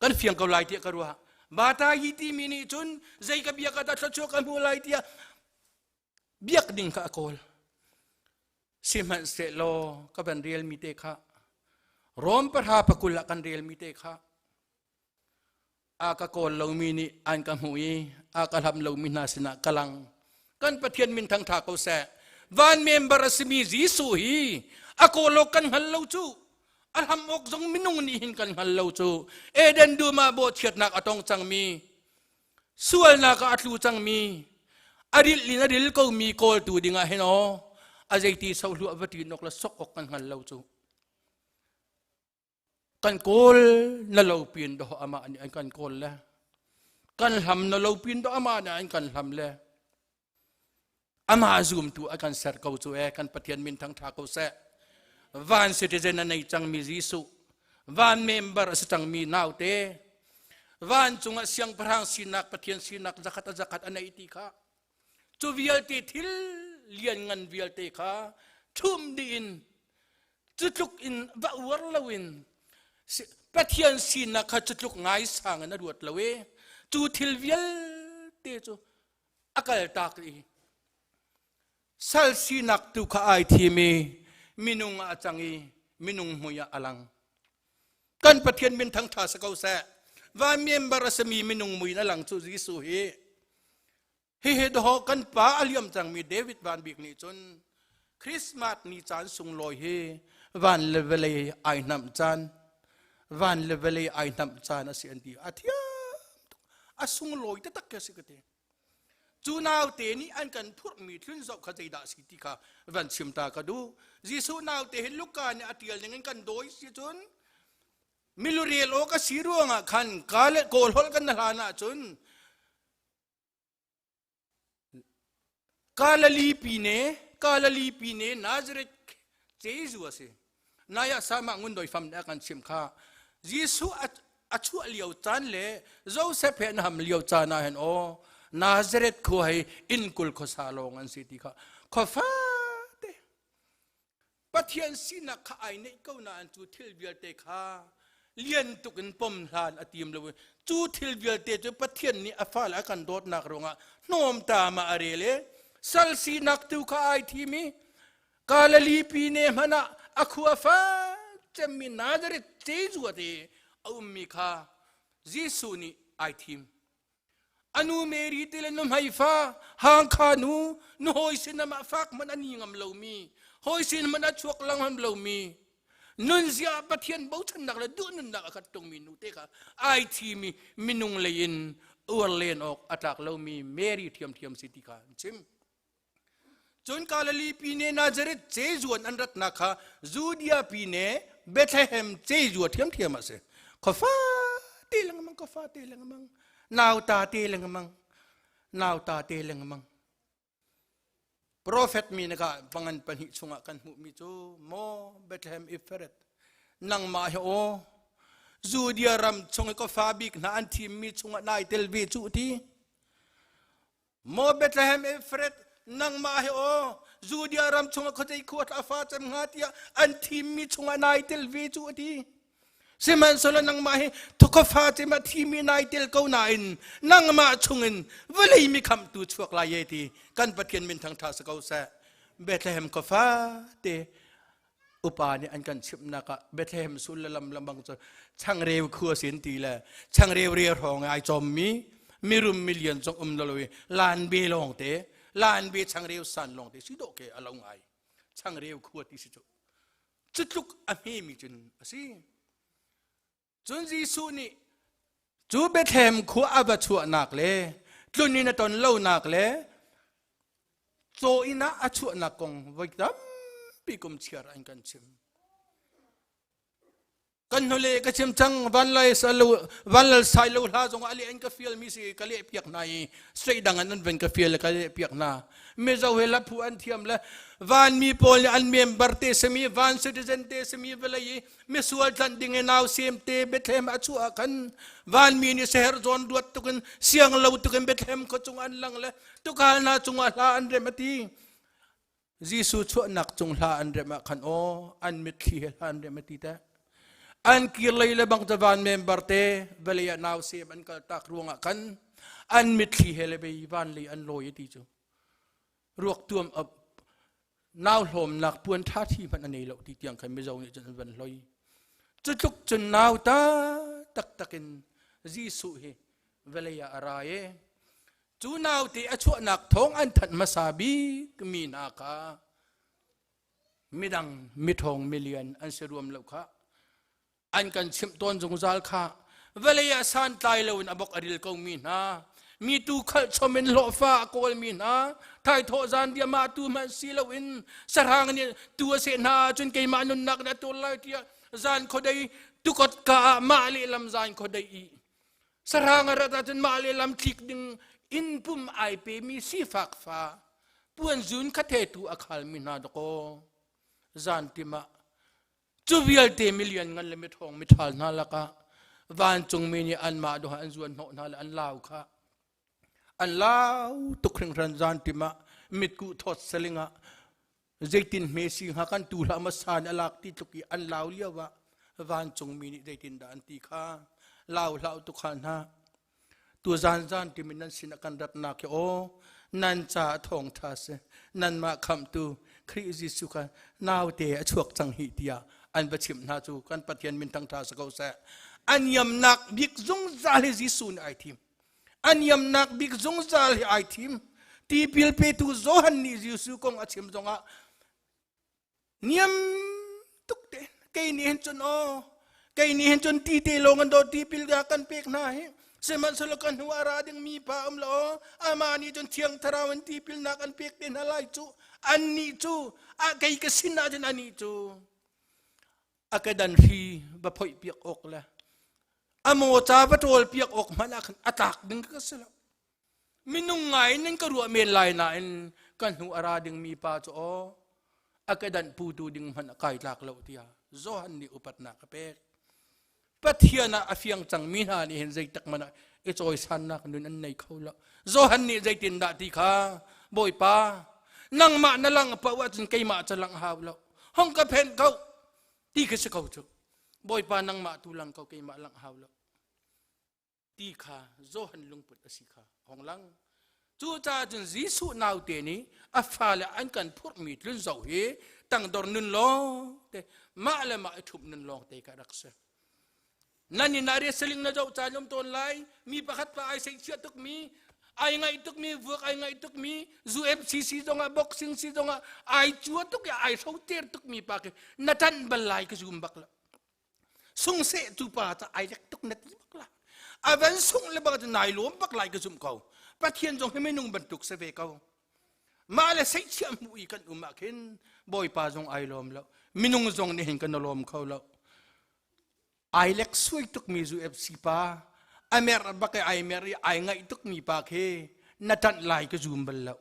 Kan fiang ko lai tiah ka ruah. Bata hi timi nih cun zei ka biak ah dah thluachuah ka hmu lai tiah biak ding kha a kawl. Sihmanhsehlaw ka van relmi te kha Rom pahra pakul ah kan relmi te kha a ka kawl lomi nih an ka hmuh i a ka hlam lomi hna sinah ka lang. Kan Pathian min thangtha ko seh. Van member a simi Jesuh hi a kawl awk kan hngal lo cu. A hlam awk zong minung nih hin kan hngal lo cu. Eden dum ah bawhchiatnak a tong cangmi sualnak ah a tlu cangmi a rilh in a ril komi kawltu dingah hin aw a zeiti sohluah va ṭin awk le sok awk kan hngal lo cu. Kan kawl na lo pin do amah nih an kan kawl le kan hlam na lo pin do amah nih an kan hlam le amah zumtu a kan ser ko cu e. Kan Pathian min thangṭha ko seh. Van citizen a nei cangmi Jesuh, van member a si cangmi naute, vancung ah siangpahrang sinak, Pathian sinak zakhat a zakhat a nei ti kha, cu vialte thil lianngan vialte kha ṭhum dih in cu tluk in va uar loin, Pathian sinak kha cu tluk ngaisang in a ruat lo i cu thil vialte cu a kaltak i sal sinak tu kha ai thim i minung ah a cang i minung mui ah a lang. Kan Pathian min thangṭha si ko seh. Van member a simi minung mui in a lang cu Jesuh hi. Hihi dawh kan pa a liam cangmi David Van Bik nih cun Christmas ni caan sunglawi hi van le vawlei ai hnamh caan, van le vawlei ai hnamh caan a si an ti. A thiam tuk, a sunglawi taktak ka si ka ti. Cu naute nih an kan phurhmi tlun zoh kha zeidah a si ti kha van chim ta ka duh. Jesuh naute hi Luka nih a ṭial ning in kan dawi si cun milurel awk a si ruangah khan ka le kawl holh kan na hlan ahcun Kalali pine, Kalali pine Nazareth Jesuh a si. Nai ah sama ngun doi fam nih a kan chimh kha. Jesuh a chuah lio caan le Joseph he an ham lio caan ah hin aw Nazareth khua hi inn kul khuasa lawng an si ti kha khua fate Pathian sinak kha ai neih ko nain cu thil vialte kha lian tuk in pom hlan a tim lo. Cu thil vialte cu Pathian nih a fale a kan dawtnak ruangah hnawmtam ah a rel i sal sinak tu kha ai thim i Galilee pi ne hmanh ah a khua fa cemmi Nazareth Jesuh te a ummi kha Jesuh nih ai thim. Anu Mary te le nuhmei fa hangkha nu nu hawi sin amah fak hmanh a ni ngam lomi, hawi sin hmanh a chuak lang ngam lomi, nunzia Pathian bochannak le duh nunnak a khat tungmi nu te kha ai thimi, minung lei in uar len awk a tlak lomi Mary ṭhiamṭhiam si ti kha an chim. Cun Galilee pine Nazareth cezuan an ratnak kha Judea pine Bethlehem cezua ṭhiamṭhiam a si. Khuafa te lengmang, khuafa te lengmang, nauta te lengmang, nauta te lengmang. Profet mi na ka pangan pahnih chungah kan hmuhmi cu maw Bethlehem Ephrath, nangmah hi aw Judea ram chung i khuafa bik hna an thimmi chungah nai tel ve cu ti. Maw Bethlehem Ephrath. Nangmah he aw Judea ram chungah khuazei khua a fa cem hnga tiah an thimmi chungah nai tel ve cu a ti. Sihmanhsehlaw nangmah hi thukhafa cem a thimi nai tel ko nain nangmah chungin vawlei mi khamhtu chuak lai e ti kan Pathian min thangṭha si ko seh. Bethlehem khuafa te upa nih an kan chimhnak ah Bethlehem sul le lam lamang cu changreu khua sin ti le changreu re hrawng ai chawmmi mirum milian zong um lo i lan be lawng te lan be changreu san lawng te si dawh ke a lo ngai changreu khua ti si cu cutluk a hme mi cun a si Cun Jesuh nih cu Bethlehem khua a va chuahnak le tlun in a ton lonak le caw inn ah a chuahnak kong voi tampi kum chiar an kan chim. Kan hnule ka chim cang van lai van lal sai lo hla zong ah an ka fial mi si ka leh piak hna i straight dang an van ka fial ka leh piak hna. Mizo he laphu an thiam le van mi pawl nih an member te simi van citizen te simi vawlei i misual tlanh ding i nau sem te Bethlehem a chuah khan vanmi nih seher zawn ruat tukin siang lo tukin Bethlehem khua cung an lang le tukal hna cungah hla an rem a ti Jesuh chuahnak cung hla an rem ah khan aw an mitthli he hla an rem a ti te an kir lei le bang van member te vawlei ah nau sem an kal tak ruangah khan an mitthli he le bei van lei an lawi a ti cu ruak tuam nau hlawmnak puan ṭha thi hmanh a nei lo ti tiang khan Mizo nih cun an van hloi. Cutluk cun nau ta taktak in Jesuh hi vawlei ah a ra i cu naute a chuahnak thawng an thanh hmasa bik mi hna kha midang mithawng milian an si ruam lo kha an kan chimh tawn zungzal kha vawlei ah santlai loin a bok a ril ko mi hna mi tu khalh chom in hlawhfa a kawl mi hna thaithawh zan diam ah tu hmanh si loin sahrang nih tu a seh hna cun keimah nunnak nih a tur lai tiah zan khodei tukot ka ah mah lehlam zan khodei i sahrang a rat ahcun mah lehlam tlik ding inn pum ai pe mi sifak fa puan zun kha thetu a khal mi hna dakaw zan tim ah Cu vialte milian ngan le miṭhawng miṭhal hna lakah vancungmi nih anmah duh an zuan hnawh hna le an lau kha an lau tuk hringhran zan tim ah mitkuh thawt saling ah zeitin hme si hnga kan tu hlah ma san a lak ti tluk i an lau lio ah vancungmi nih zeitin dah an ti kha lau hlah u tukha hna Tu zan zan timin nan sinah kan ratnak hi aw nan caah thawngṭha si nanmah khamhtu Khrih Jesuh kha naute a chuak cang hi tiah an va chimh hna cu kan Pathian min thangṭha si ko seh. A niamnak bik zungzal hi Jesuh nih ai thim. A niamnak bik zungzal hi ai thim. Tipil petu Johan nih Jesuh kong a chim zongah Niam tuk te kei nih hin cun aw kei nih hin cun ti te lawng an dawt tipil ga kan pek hna hi sihmanhsehlaw kan hnu a ra ding mi pa um lo amah nih cun thiang thlarau in tipilnak an pek te hna lai cu annih cu a kei ka sin ah cun anih cu a kedan hri va phoih piak awk le a mawca va ṭawl piak awk hmanh ah khan a tlak ding ka si lo Minung ngai in nan ka ruah men lai nain ka hnu a ra dingmi pa cu aw a kedanh putu ding hmanh a kai tlak lo tiah Johan nih upatnak a pek. Pathian ah a fiang cangmi hna nih hin zeitak man ah i cawisannak nun an nei kho lo. Johan nih zeitindah ti kha Bawipa nangmah na lang paoh ahcun keimah ca langh hau lo. Hong ka phen ko ti khi si ko cu. Bawipa nangmah tu lang ko keimah langh hau lo. ti kha Johan lungput a si kha hong lang. Cucaah cun Jesuh naute nih a fale an kan phurhmi tlun zoh hi tangdor nun lawng te mah le mah i ṭhup nun lawng te ka rak si. Nan in ah saling na zoh caan um tawn lai mi pakhat pa ai seihchiah tukmi ai ngaih tukmi vuak ai ngaih tukmi UFC zongah boxing si zongah ai cua tuk i ai hroter tukmi pa khi na ṭanh bal lai ka zum bak lo. Sungseh tu pa ca ai lek tuk na ti bak la. A van sung le bak nai lawm bak lai ka zumh ko. Pathian zong hi minung bantuk se ve ko. Mah le seihchiah hmu i kan um ah khin Bawipa zong ai lawm lo. Minung zong nih hin kan lawm kho lo. Ai lek sui tuk mi zu FC pa a mer bak i ai mer i ai ngaih tuk mi pa khi na ṭanh lai ka zum bal lo.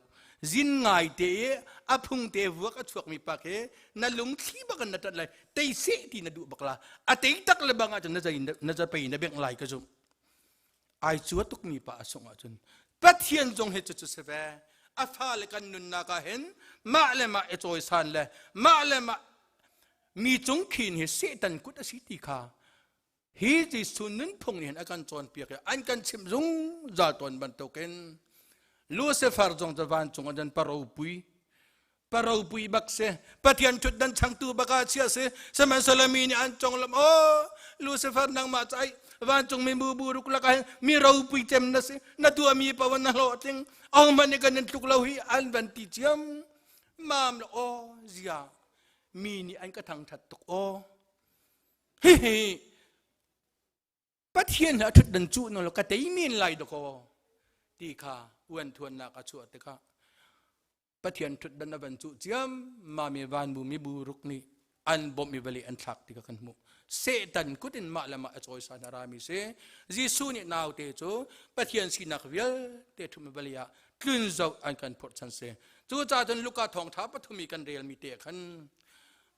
Zin ngai te i a phung te vuak a chuak mi pa khi na lungthli bak in na ṭanh lai tei seh ti na duh bak la a tei tak le bang ahcun na zai na zapei na bengh lai ka zumh ai cua tuk mi pa a sungh ahcun Pathian zong hi cucu si ve. A fale kan nunnak ah hin mah le mah i cawisan le mah le mah mi cung khin hi Satan kut a si ti kha hi Jesuh nunphung nih hin a kan cawnpiak i an kan chimh zungzal tawn bantukin Lucifer zong cu vancung ah dan paropui paropui bak si Pathian ṭhutdan changtu bak ah chia si sihmanhsehlaw mi nih an conglam oh Lucifer nangmah cu ai vancung mi bu bu ruk lakah hin mi ropui cem na si na tuahmi paoh na hlawhtling ahohmanh nih kan in tluk lo hi an van ti ciam mam le aw zia mi nih an ka thangṭhat tuk aw hihi Pathian he a ṭhutdan cuh na law ka tei men lai dakaw ti kha uan thuannak a chuah tikah Pathian ṭhutdan a van cuh ciam mami vanbu mi bu ruk nih an bawmh i vali an thlak ti kha kan hmuh. Satan kut in mah le mah a cawisan a rami si. Jesuh nih naute cu Pathian sinak vialte ṭhum i vali ah tlun zoh an kan phurh chan si. Cucaah cun Luka thawngṭha pathum i kan relmi te khan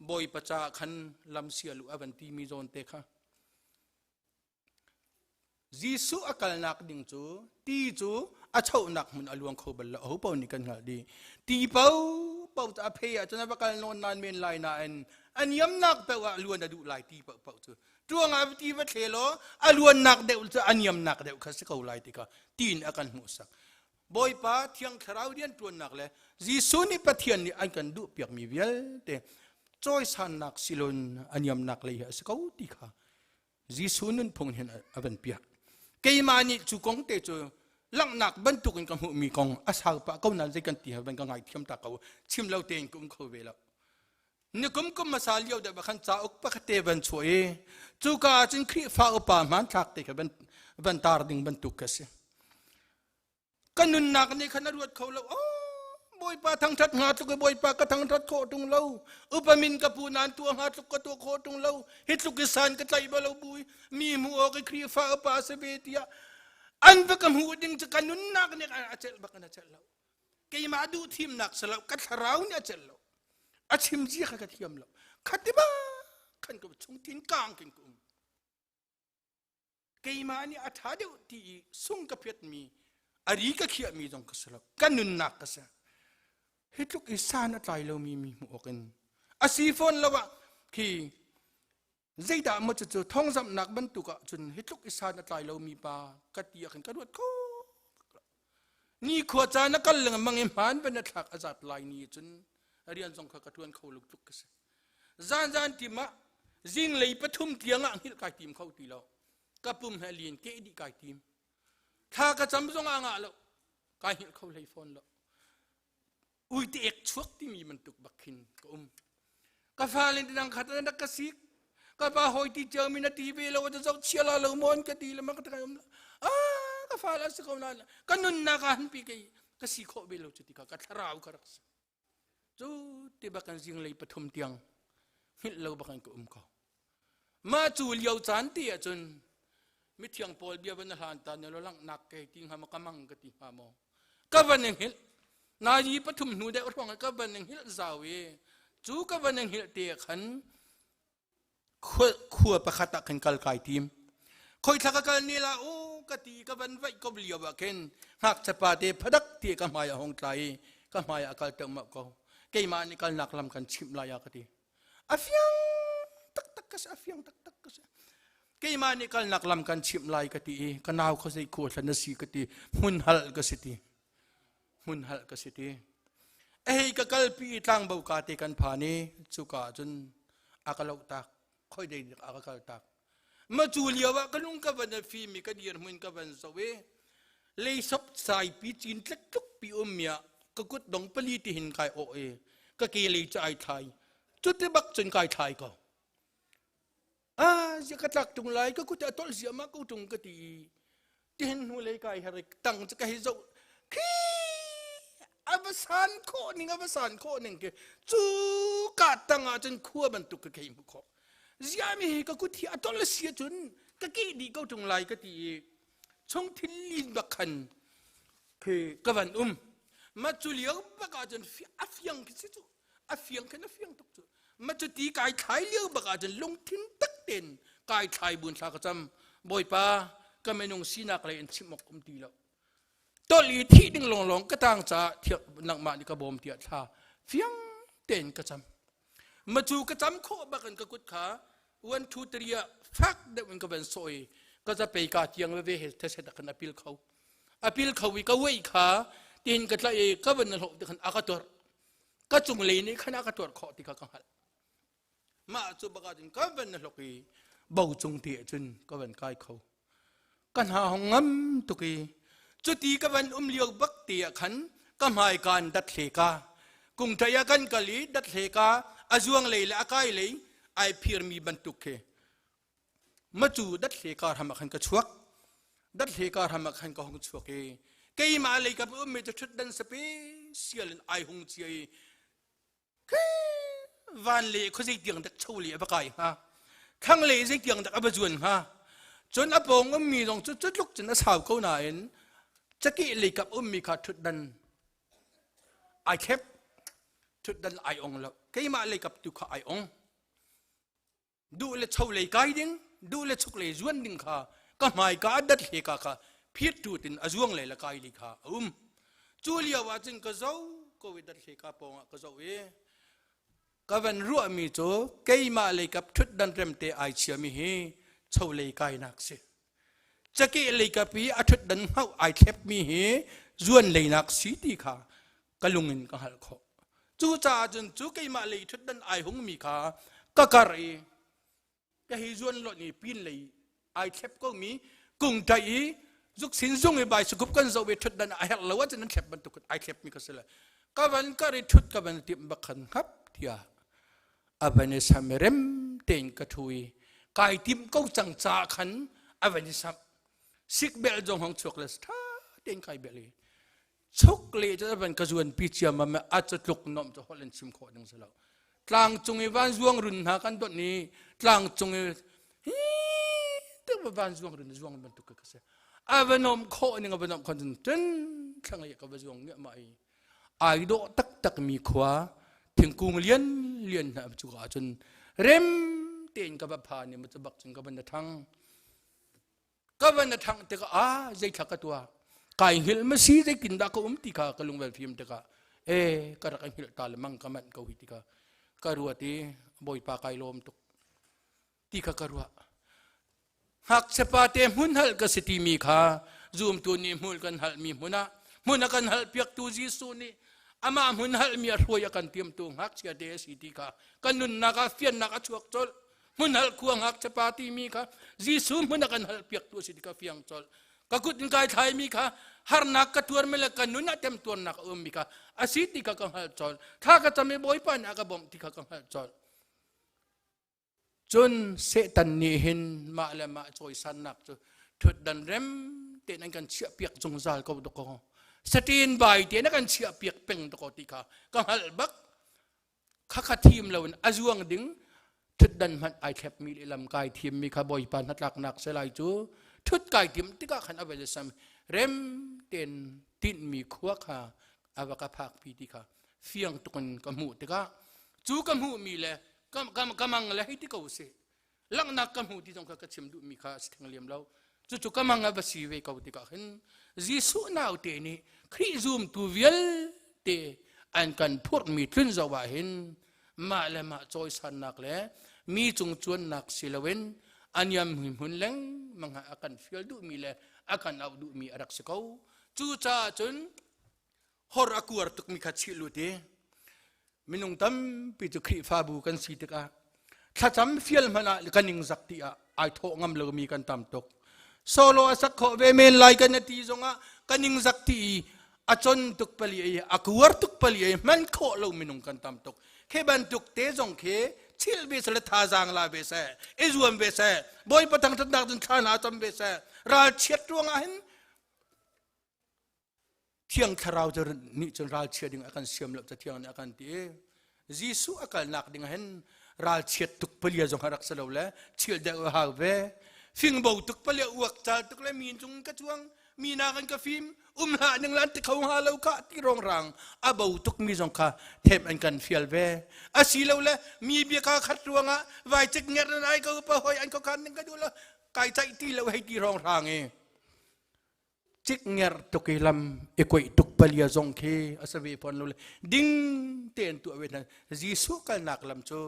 Bawipa caah khan lam sial u a van timi zawn te kha Jesuh a kalnak ding cu ti cu a chohnak hmun a luang kho bal lo aho paoh nih kan hngalh dih. Ti paohpaoh cu a phe ahcun a va kal nawn nan men lai nain a niamnak paoh ah luan a duh lai ti paohpaoh cu. Tuang ah ti va thle law a luannak deuh cu a niamnak deuh kha si ko lai ti kha tiin a kan hmuhsak. Bawipa Thiang Thlarau rianṭuannak le Jesuh nih Pathian nih an kan duhpiakmi vialte cawisannak silon a niamnak lei hi a si ko ti kha Jesuh nunphung hin a van piak. Keimah nih cu kong te cu langhnak bantuk in ka hmuhmi kong a sau pah ko nain zei kan ti van ka ngaithiam ta ko chim lo tein ka um kho ve lo. Nikum kum hmasa lio deuh khan cauk pakhat te van chuah i cuka ah cun Khrihfa upa hmanthlak te kha van van tar ding bantuk ka si. Ka nunnak nih khan a ruat kho lo. Oh, Bawipa thangṭhat hnga tluk i Bawipa ka thangṭhat khawh ṭung lo. Upa min ka pu nain tuah hnga tluk ka tuah khawh ṭung lo. Hi tluk i san ka tlaih balo bu i mi hmuh awk i Khrihfa upa si ve tiah an va ka hmuh ding cu ka nunnak nih a celh bak in a celh lo. Keimah duh thimnak si lo, ka thlarau nih a celh lo. A chim zia kha ka thiam lo. Khati ba khan ka chungthin kang kin ka um. Keimah nih a ṭha deuh ti i sung ka phiatmi a ri ka khiahmi zong ka si lo ka nunnak ka si hi tluk i san a tlai lomi mi hmuh awk in a si fawn lo ah khi zeidah maw cucu thawngzamhnak bantuk ah cun hi tluk i san a tlai lomi pa ka ti ah khan ka ruat kho ni khua caan a kal lengmang i hmaan van a thlak a zat lai ni cun rian zong kha ka ṭuan kho lo tluk ka si Zanzan tim ah zinglei pathum tiang ah hngilh kai tim kho ti lo. Ka pum he lin ke dih kai tim. Thla ka cam zong ah ngah lo. Kai hngilh kho hlei fawn lo. Uite ek chuak timi bantuk bak khin ka um. Ka fale dang khat an rak ka sik. Ka pa hoi ti cio mi na ti ve lo ta zoh chia la lo mon ka ti le ma ka kai um. Ah ka fale si ko na ka nunnak ah han pi ke ka si khawh ve lo cu ti ka ka thlarau ka rak si. Cu ti bak in zinglei pathum tiang hngilh lo bak in ka um ko. Mah cu lio caan ti ahcun mithiang Paul bia van na hlan ta ne lo langhnak ke ti hnga maw ka mang ka ti hnga maw ka van in hngilh nazi pathum hnu deuh ruang ka van in hngilh zau i cu ka van in hngilh te khan khua pakhat ah khan kal kai tim khoi thla ka kal ni la u ka ti ka van vaih ko lio ah khin ngakchapa te phadak ti ka hmai a hong tla i ka hmai ah kal teuh ko keimah nih kalnak lam kan chimh lai a ka ti a fiang taktak ka si a fiang taktak ka si keimah nih kalnak lam kan chimh lai ka ti i ka nau kha zei khua thlan na si ka ti hmun hal ka si ti hmun hal ka si ti ei ka kalpi i tlangbo ka te kan phan i cuka cun a ka loh tak khoi dei a ka kal tak ma cu lio ah ka lung ka van a fim i ka dir hmun ka van zo i leisop sai pi cin tlek tluk pi um mi ah ka kut dong pali ti hin kai o i ka ke lei cu ai thlai cuti bak cun kai thlai ko ah zia ka tlak tung lai ka kut a tol zia ma ko tung ka ti tihin hnu lei kai harik tang cu ka hi zo khi avasan khawh ning avasan khawh ning ke cu ka tang ah cun khua bantuk ka khei mu khawh zia mi hi ka kut hi a tol sia cun ka ke di ko tung lai ka ti i chung thil lin bak khan khi ka van um ma cu lio bak ah cun a fiang khi si cu a fiang khin a fiang tuk cu ma cu ti kai thlai lio bak ah cun lungthin tak ten kai thlai bun thla ka cam bawipa ka minung sinak lei in chim awk um ti lo. Tol i thih ding lawnglawng ka tang caah thiak nangmah nih ka bawm tiah thla fiang tein ka cam. Macu ka cam khawh bak in ka kut kha 1 2 3 ah fak deuh in ka van sawh i ka zapei ka tiang veve he theset ah khan a pil kho. A pil kho i ka wei kha tin ka tlaih i ka van na hlawh ti khan a ka tuarh. Ka cunglei nih khan a ka tuarh khawh ti kha ka hngalh. Mah cu bak ah cun ka van na hlok i bo cung te ah cun ka van kai kho. Ka hna hong ngam tuk i cuti ka van um lio bak te ah khan ka hmai kaan dat hle ka kung ṭai ah kan kal i dat hle ka a zuang lei le a kai lei ai phirmi bantuk khi macu dat hle ka ram ah khan ka chuak dat hle ka ram ah khan ka hung chuak i keimah lei ka ummi cu ṭhutdan special in ai hung cia i Van le khuazei tiang dak cho le a va kai hnga thlang le zei tiang dak a va zuan hnga cun a pawng ummi zong cu cutluk cun a sau ko nain cakeh lei kap ummi kha ṭhutdan ai khep ṭhutdan ai ong lo keimah lei kap tu kha ai ong Duh le cho lei kai ding, duh le chuk lei zuan ding kha ka hmai ka dat hle ka kha phiat tu tin a zuang lei le kai li kha a um. Cu lio ah cun ka zo ko i dat hle ka pawng ah ka zo i ka van ruah mi cu keimah lei kap thut dan rem te ai chia mi hi cho lei kai nak si. Cakeh lei kap i a thut dan hngauh ai thlep mi hi zuan lei nak si ti kha ka lung in ka hngalh khawh. Cucaah cun cu keimah lei ṭhutdan ai hungmi kha ka kar i ka hi zuan lonh i pin lei ai thlep komi kung ṭaih i zuk sin zung i baisakup kan zoh i ṭhutdan a herh lo ahcun an thlep bantuk ai thlepmi ka si le ka van kar i ṭhut ka van timh bak khan hngap tiah a van i sam i rem tein ka ṭhu i kai tim ko cang caah khan a van i samh sikbel zong hong chuak le ṭha tein kai bel i Chuk le cu van ka zuan pi ciammam a cu tluk nom cu holh in chim khawh ding si lo. Tlang cung i van zuang run hna kan dot ni tlang cung i hi te van zuang run zuang bantuk ka si. A va nom khawh ning a va nom khon cun tun thlang i ka va zuang ngia ma i ai dawh taktak mi khua thingkung lian lian hna cu ka cun rem tein ka va pha ni ma cu bak cun ka van na thang Ka van a ṭhangh tikah ah zeithla ka tuah kai hngilh ma si zeitin dah ka um ti kha ka lungvel fim tikah e ka rak i hngilh ta le mang ka manh ko hi tikah ka ruat i bawipa kai lawm tuk ti kha ka ruah ngakchia pa te hmun halh ka si timi kha zumtu nih hmul kan halhmi hmun ah hmun a kan halh piaktu Jesuh nih amah hmun halhmi a hruai a kan tiamtu ngakchia te a si ti kha kan nunnak ah fiannak a chuak colh Hmun halh khua ngakchia pa timi kha Jesuh hmun a kan halh piaktu a si ti ka fiang colh. Ka kut in kai thlaimi kha harnak ka tuarmi le ka nun ah temtuarnak a ummi kha a si ti kha ka hngalh colh. Thla ka cam i Bawipa nih a ka bawmh ti kha ka hngalh colh. Cun Satan nih hin mah le mah cawisannak cu ṭhutdan rem tein an kan chiahpiak zungzal ko dakaw. Satin bai tein a kan chiahpiak peng dakaw ti kha ka hngalh bak. Khakha thim loin a zuang ding thutdan hmanh ai thlep mi le lam kai thim mi kha bawipa hnatlaknak se lai cu thut kai tim tikah khan a va sam rem ten tinh mi khua kha a va ka phak pi ti kha fiang tukin ka hmuh tikah cu ka hmuh mi le ka mang le hei ti ko si langhnak ka hmu ti zong kha ka chim duh mi kha a si theng liam lo cucu ka mang a va si ve ko tikah hin Jesuh naute nih Khrih zumtu vialte an kan phurhmi tlun zoh ah hin mah le mah cawisannak le mi cung cuannak si loin a niam hmun lengmang ah a kan fial duhmi le a kan auh duhmi a rak si ko. Cucaah cun hor a kuar tukmi kha chih lut i minung tampi cu Khrihfabu kan si tikah thlacam fial hmanh ah kan ningzak ti ah ai thawh ngam lomi kan tam tuk. Solo a sak khawh ve men lai kan ti zongah kan ningzak ti i a con tuk pali i a kuar tuk pali i hman khawh lo minung kan tam tuk. Khi bantuk te zong khi chil ve seh le thazaang la ve seh, i zuam ve seh, Bawipa thangṭhatnak cun thla hna cam ve seh, ral chiat ruangah hin Thiang Thlarau cu nih cun ralchia ding a kan siam lo cathiang nih a kan ti i Jesuh a kalnak ding hin ralchiat tuk palia zong a rak si lo le chil deuh a hau ve fingbo tuk palia uak cal tuk le mi cung ka cuang mi nakin ka fim um hlah ning lan ti kho hnga lo kha ti rong rang a bo tuk mi zong kha them an kan fial ve asi lo le mi bia ka khat ruangah vai cik nger nan ai ko pa hoi an ko khan ning ka duh lo kai caih ti lo hei ti rong rang i. Cik nger tuk i lam i kuaih tuk palia zong khi a si ve fawn lo le ding tein tuah ve hna. Jesuh kalnak lam cu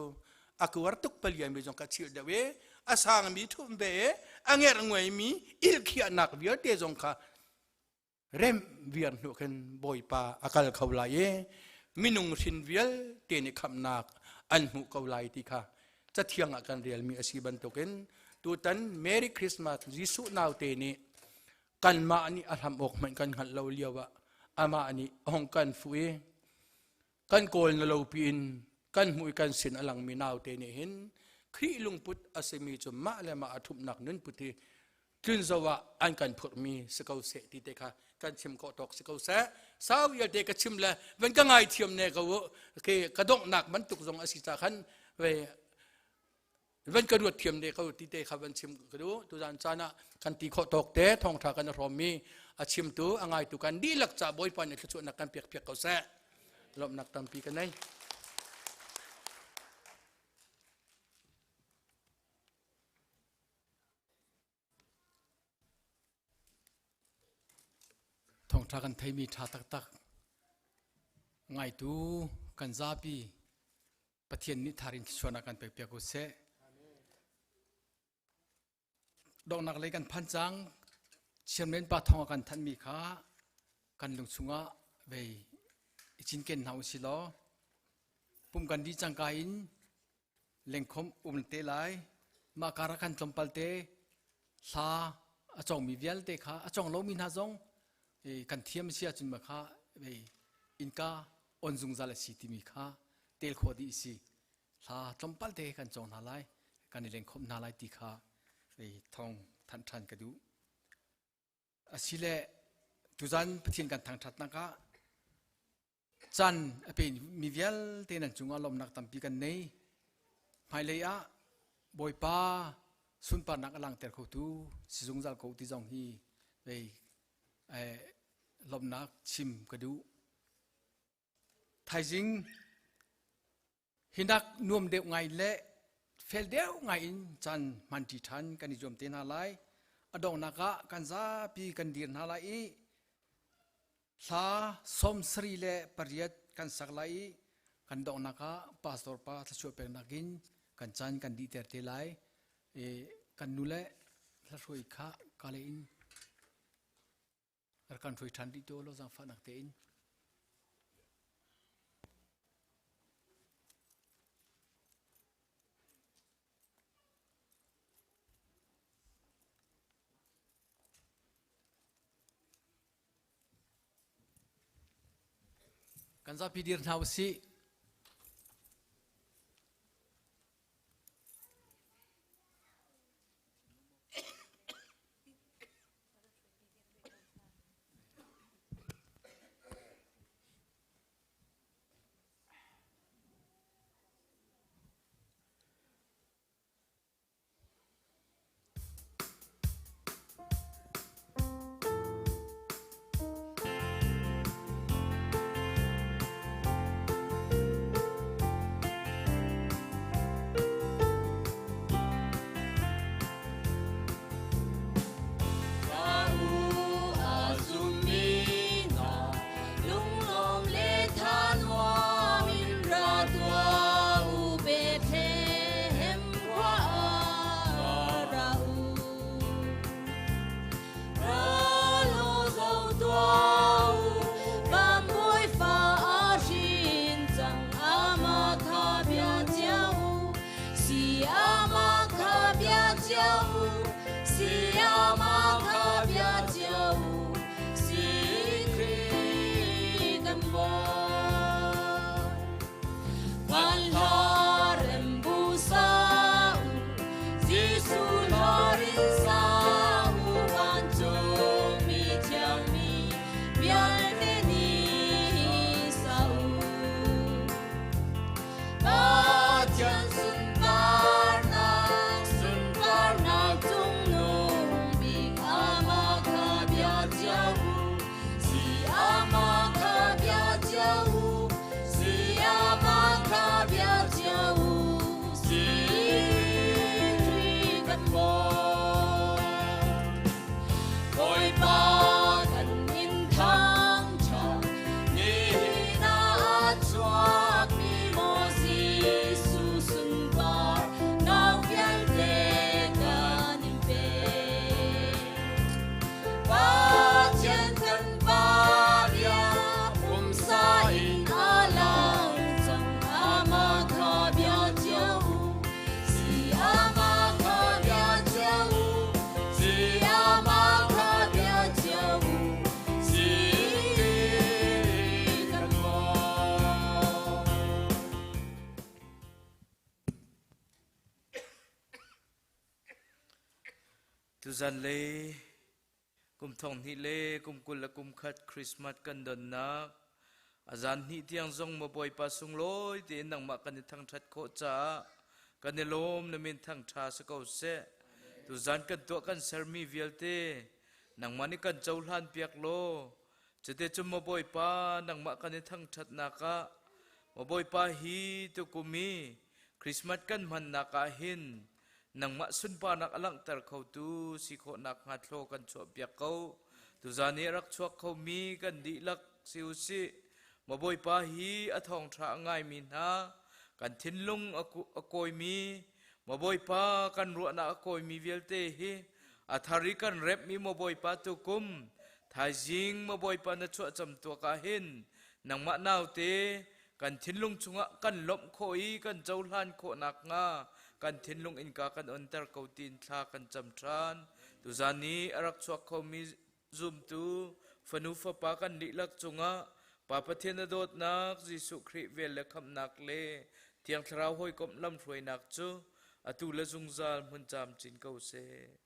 a kuar tuk palia mi zong ka chilh deuh i a sangmi thum ve i a ngerh nguaimi ilkhiahnak vialte zong kha rem viar hnu khin Bawipa a kal kho lai i minung hrin vialte nih khamhnak an hmuh ko lai ti kha cathiang ah kan relmi a si bantukin tutan Merry Christmas Jesuh naute nih kanmah nih a hlam awk hmanh kan hngalh lo lio ah amah nih a hong kan fuh i kan kawl na lo piin kan hmuh i kan sin a langmi naute nih hin Khrih lungput a simi cu mah le mah a ṭhumhnak nunput hi tlun zo ah an kan phurhmi si ko seh ti te kha kan chim khawh tawk si ko seh. Sau ialte ka chim le van ka ngai thiam ne ko u ke ka donghnak bantuk zong a si ca khan ve van ka ruat thiam ne ko ti te kha van chim ka du. Tuzan caan ah kan ti khawh tawk te thawngtha kan hrawm mi a chimtu a ngaitu kan dihlak ca Bawipa nih thluachuahnak kan pek piak ko seh. Lawmhnak tampi ka nei. Thawngṭha kan theimi ṭha taktak ngaitu kan zapi Pathian nih tharin thluachuahnak kan pekpiak u seh. Donghnak lei kan phan cang. Chairman pa thawng a kan thanhmi kha kan lung chungah vei i cinken hna u si law pum kan dih cangka in lengkhom um te lai. Mah kar ah khan tlawmpal te hla a cawngmi vialte kha a cawng lomi hna zong kan thiam si ahcun ma kha innka on zungzal a si timi kha tel khawh dih si. Hla tlawmpal te kan cawng hna lai, kan i lengkhomh hna lai ti kha thawng thanh ṭhan ka duh. Asile tuzan Pathian kan thangṭhatnak ah Caan a pe mi vialte nan cungah lawmhnak tampi kan nei. Hmailei ah Bawipa sunparnak a langter khotu si zungzal ko ti zong hi vei lawmhnak chim ka duh. Thaizing hinak nuam deuh ngai le fel deuh ngai in caan hmanṭi ṭhan kan i zuam te hna lai. A donghnak ah kan zapi kan dir hna lai i hla 78 kan sak lai i kan donghnak ah pastor pa thluachuah peknak in kan caan kan dihter te lai. I kan nu le hlahruai kha kale in rak kan hruai ṭhan rih te law zaangfahnak tein. Kan zapi dir hna usih. Tuzanlei kum thong hnih le kum 21 Christmas kan donnak a zan hnih tiang zong maw Bawipa sunglawi tein nangmah kan i thangṭhat khawh caah kan i lawm na min thangṭha si ko seh. Tuzan kan tuah kan sermi vialte nangmah nih kan cohlan piak law cuti cun maw Bawipa nangmah kan i thangṭhatnak ah maw Bawipa hi tukum i Christmas kan hmannak ah hin nangmah sunparnak a langhter khotu si khawhnak hnga thlaw kan chuahpiak ko. Tuzan i a rak chuak khomi kan dihlak si u sih. Maw Bawipa hi a thawngṭha a ngaimi hna, kan thinlung a kawimi, Maw Bawipa kan ruahnak a kawimi vialte hi a thar i kan remhmi Maw Bawipa tukum thaizing Maw Bawipa na chuah cam tuak ah hin nangmah naute kan thinlung chungah kan lawmh khawh i kan cohlan khawh nakhnga kan thinlung innka kan onter ko tiin thla kan cam ṭhan. Tuzan i a rak chuak khomi zumtu fanu fapa kan dihlak cungah Pa Pathian a dawtnak Jesuh Khrih vel le khamhnak le Thiang Thlarau hawikomh lamhruainak cu atu le zungzal hmun camcin ko seh.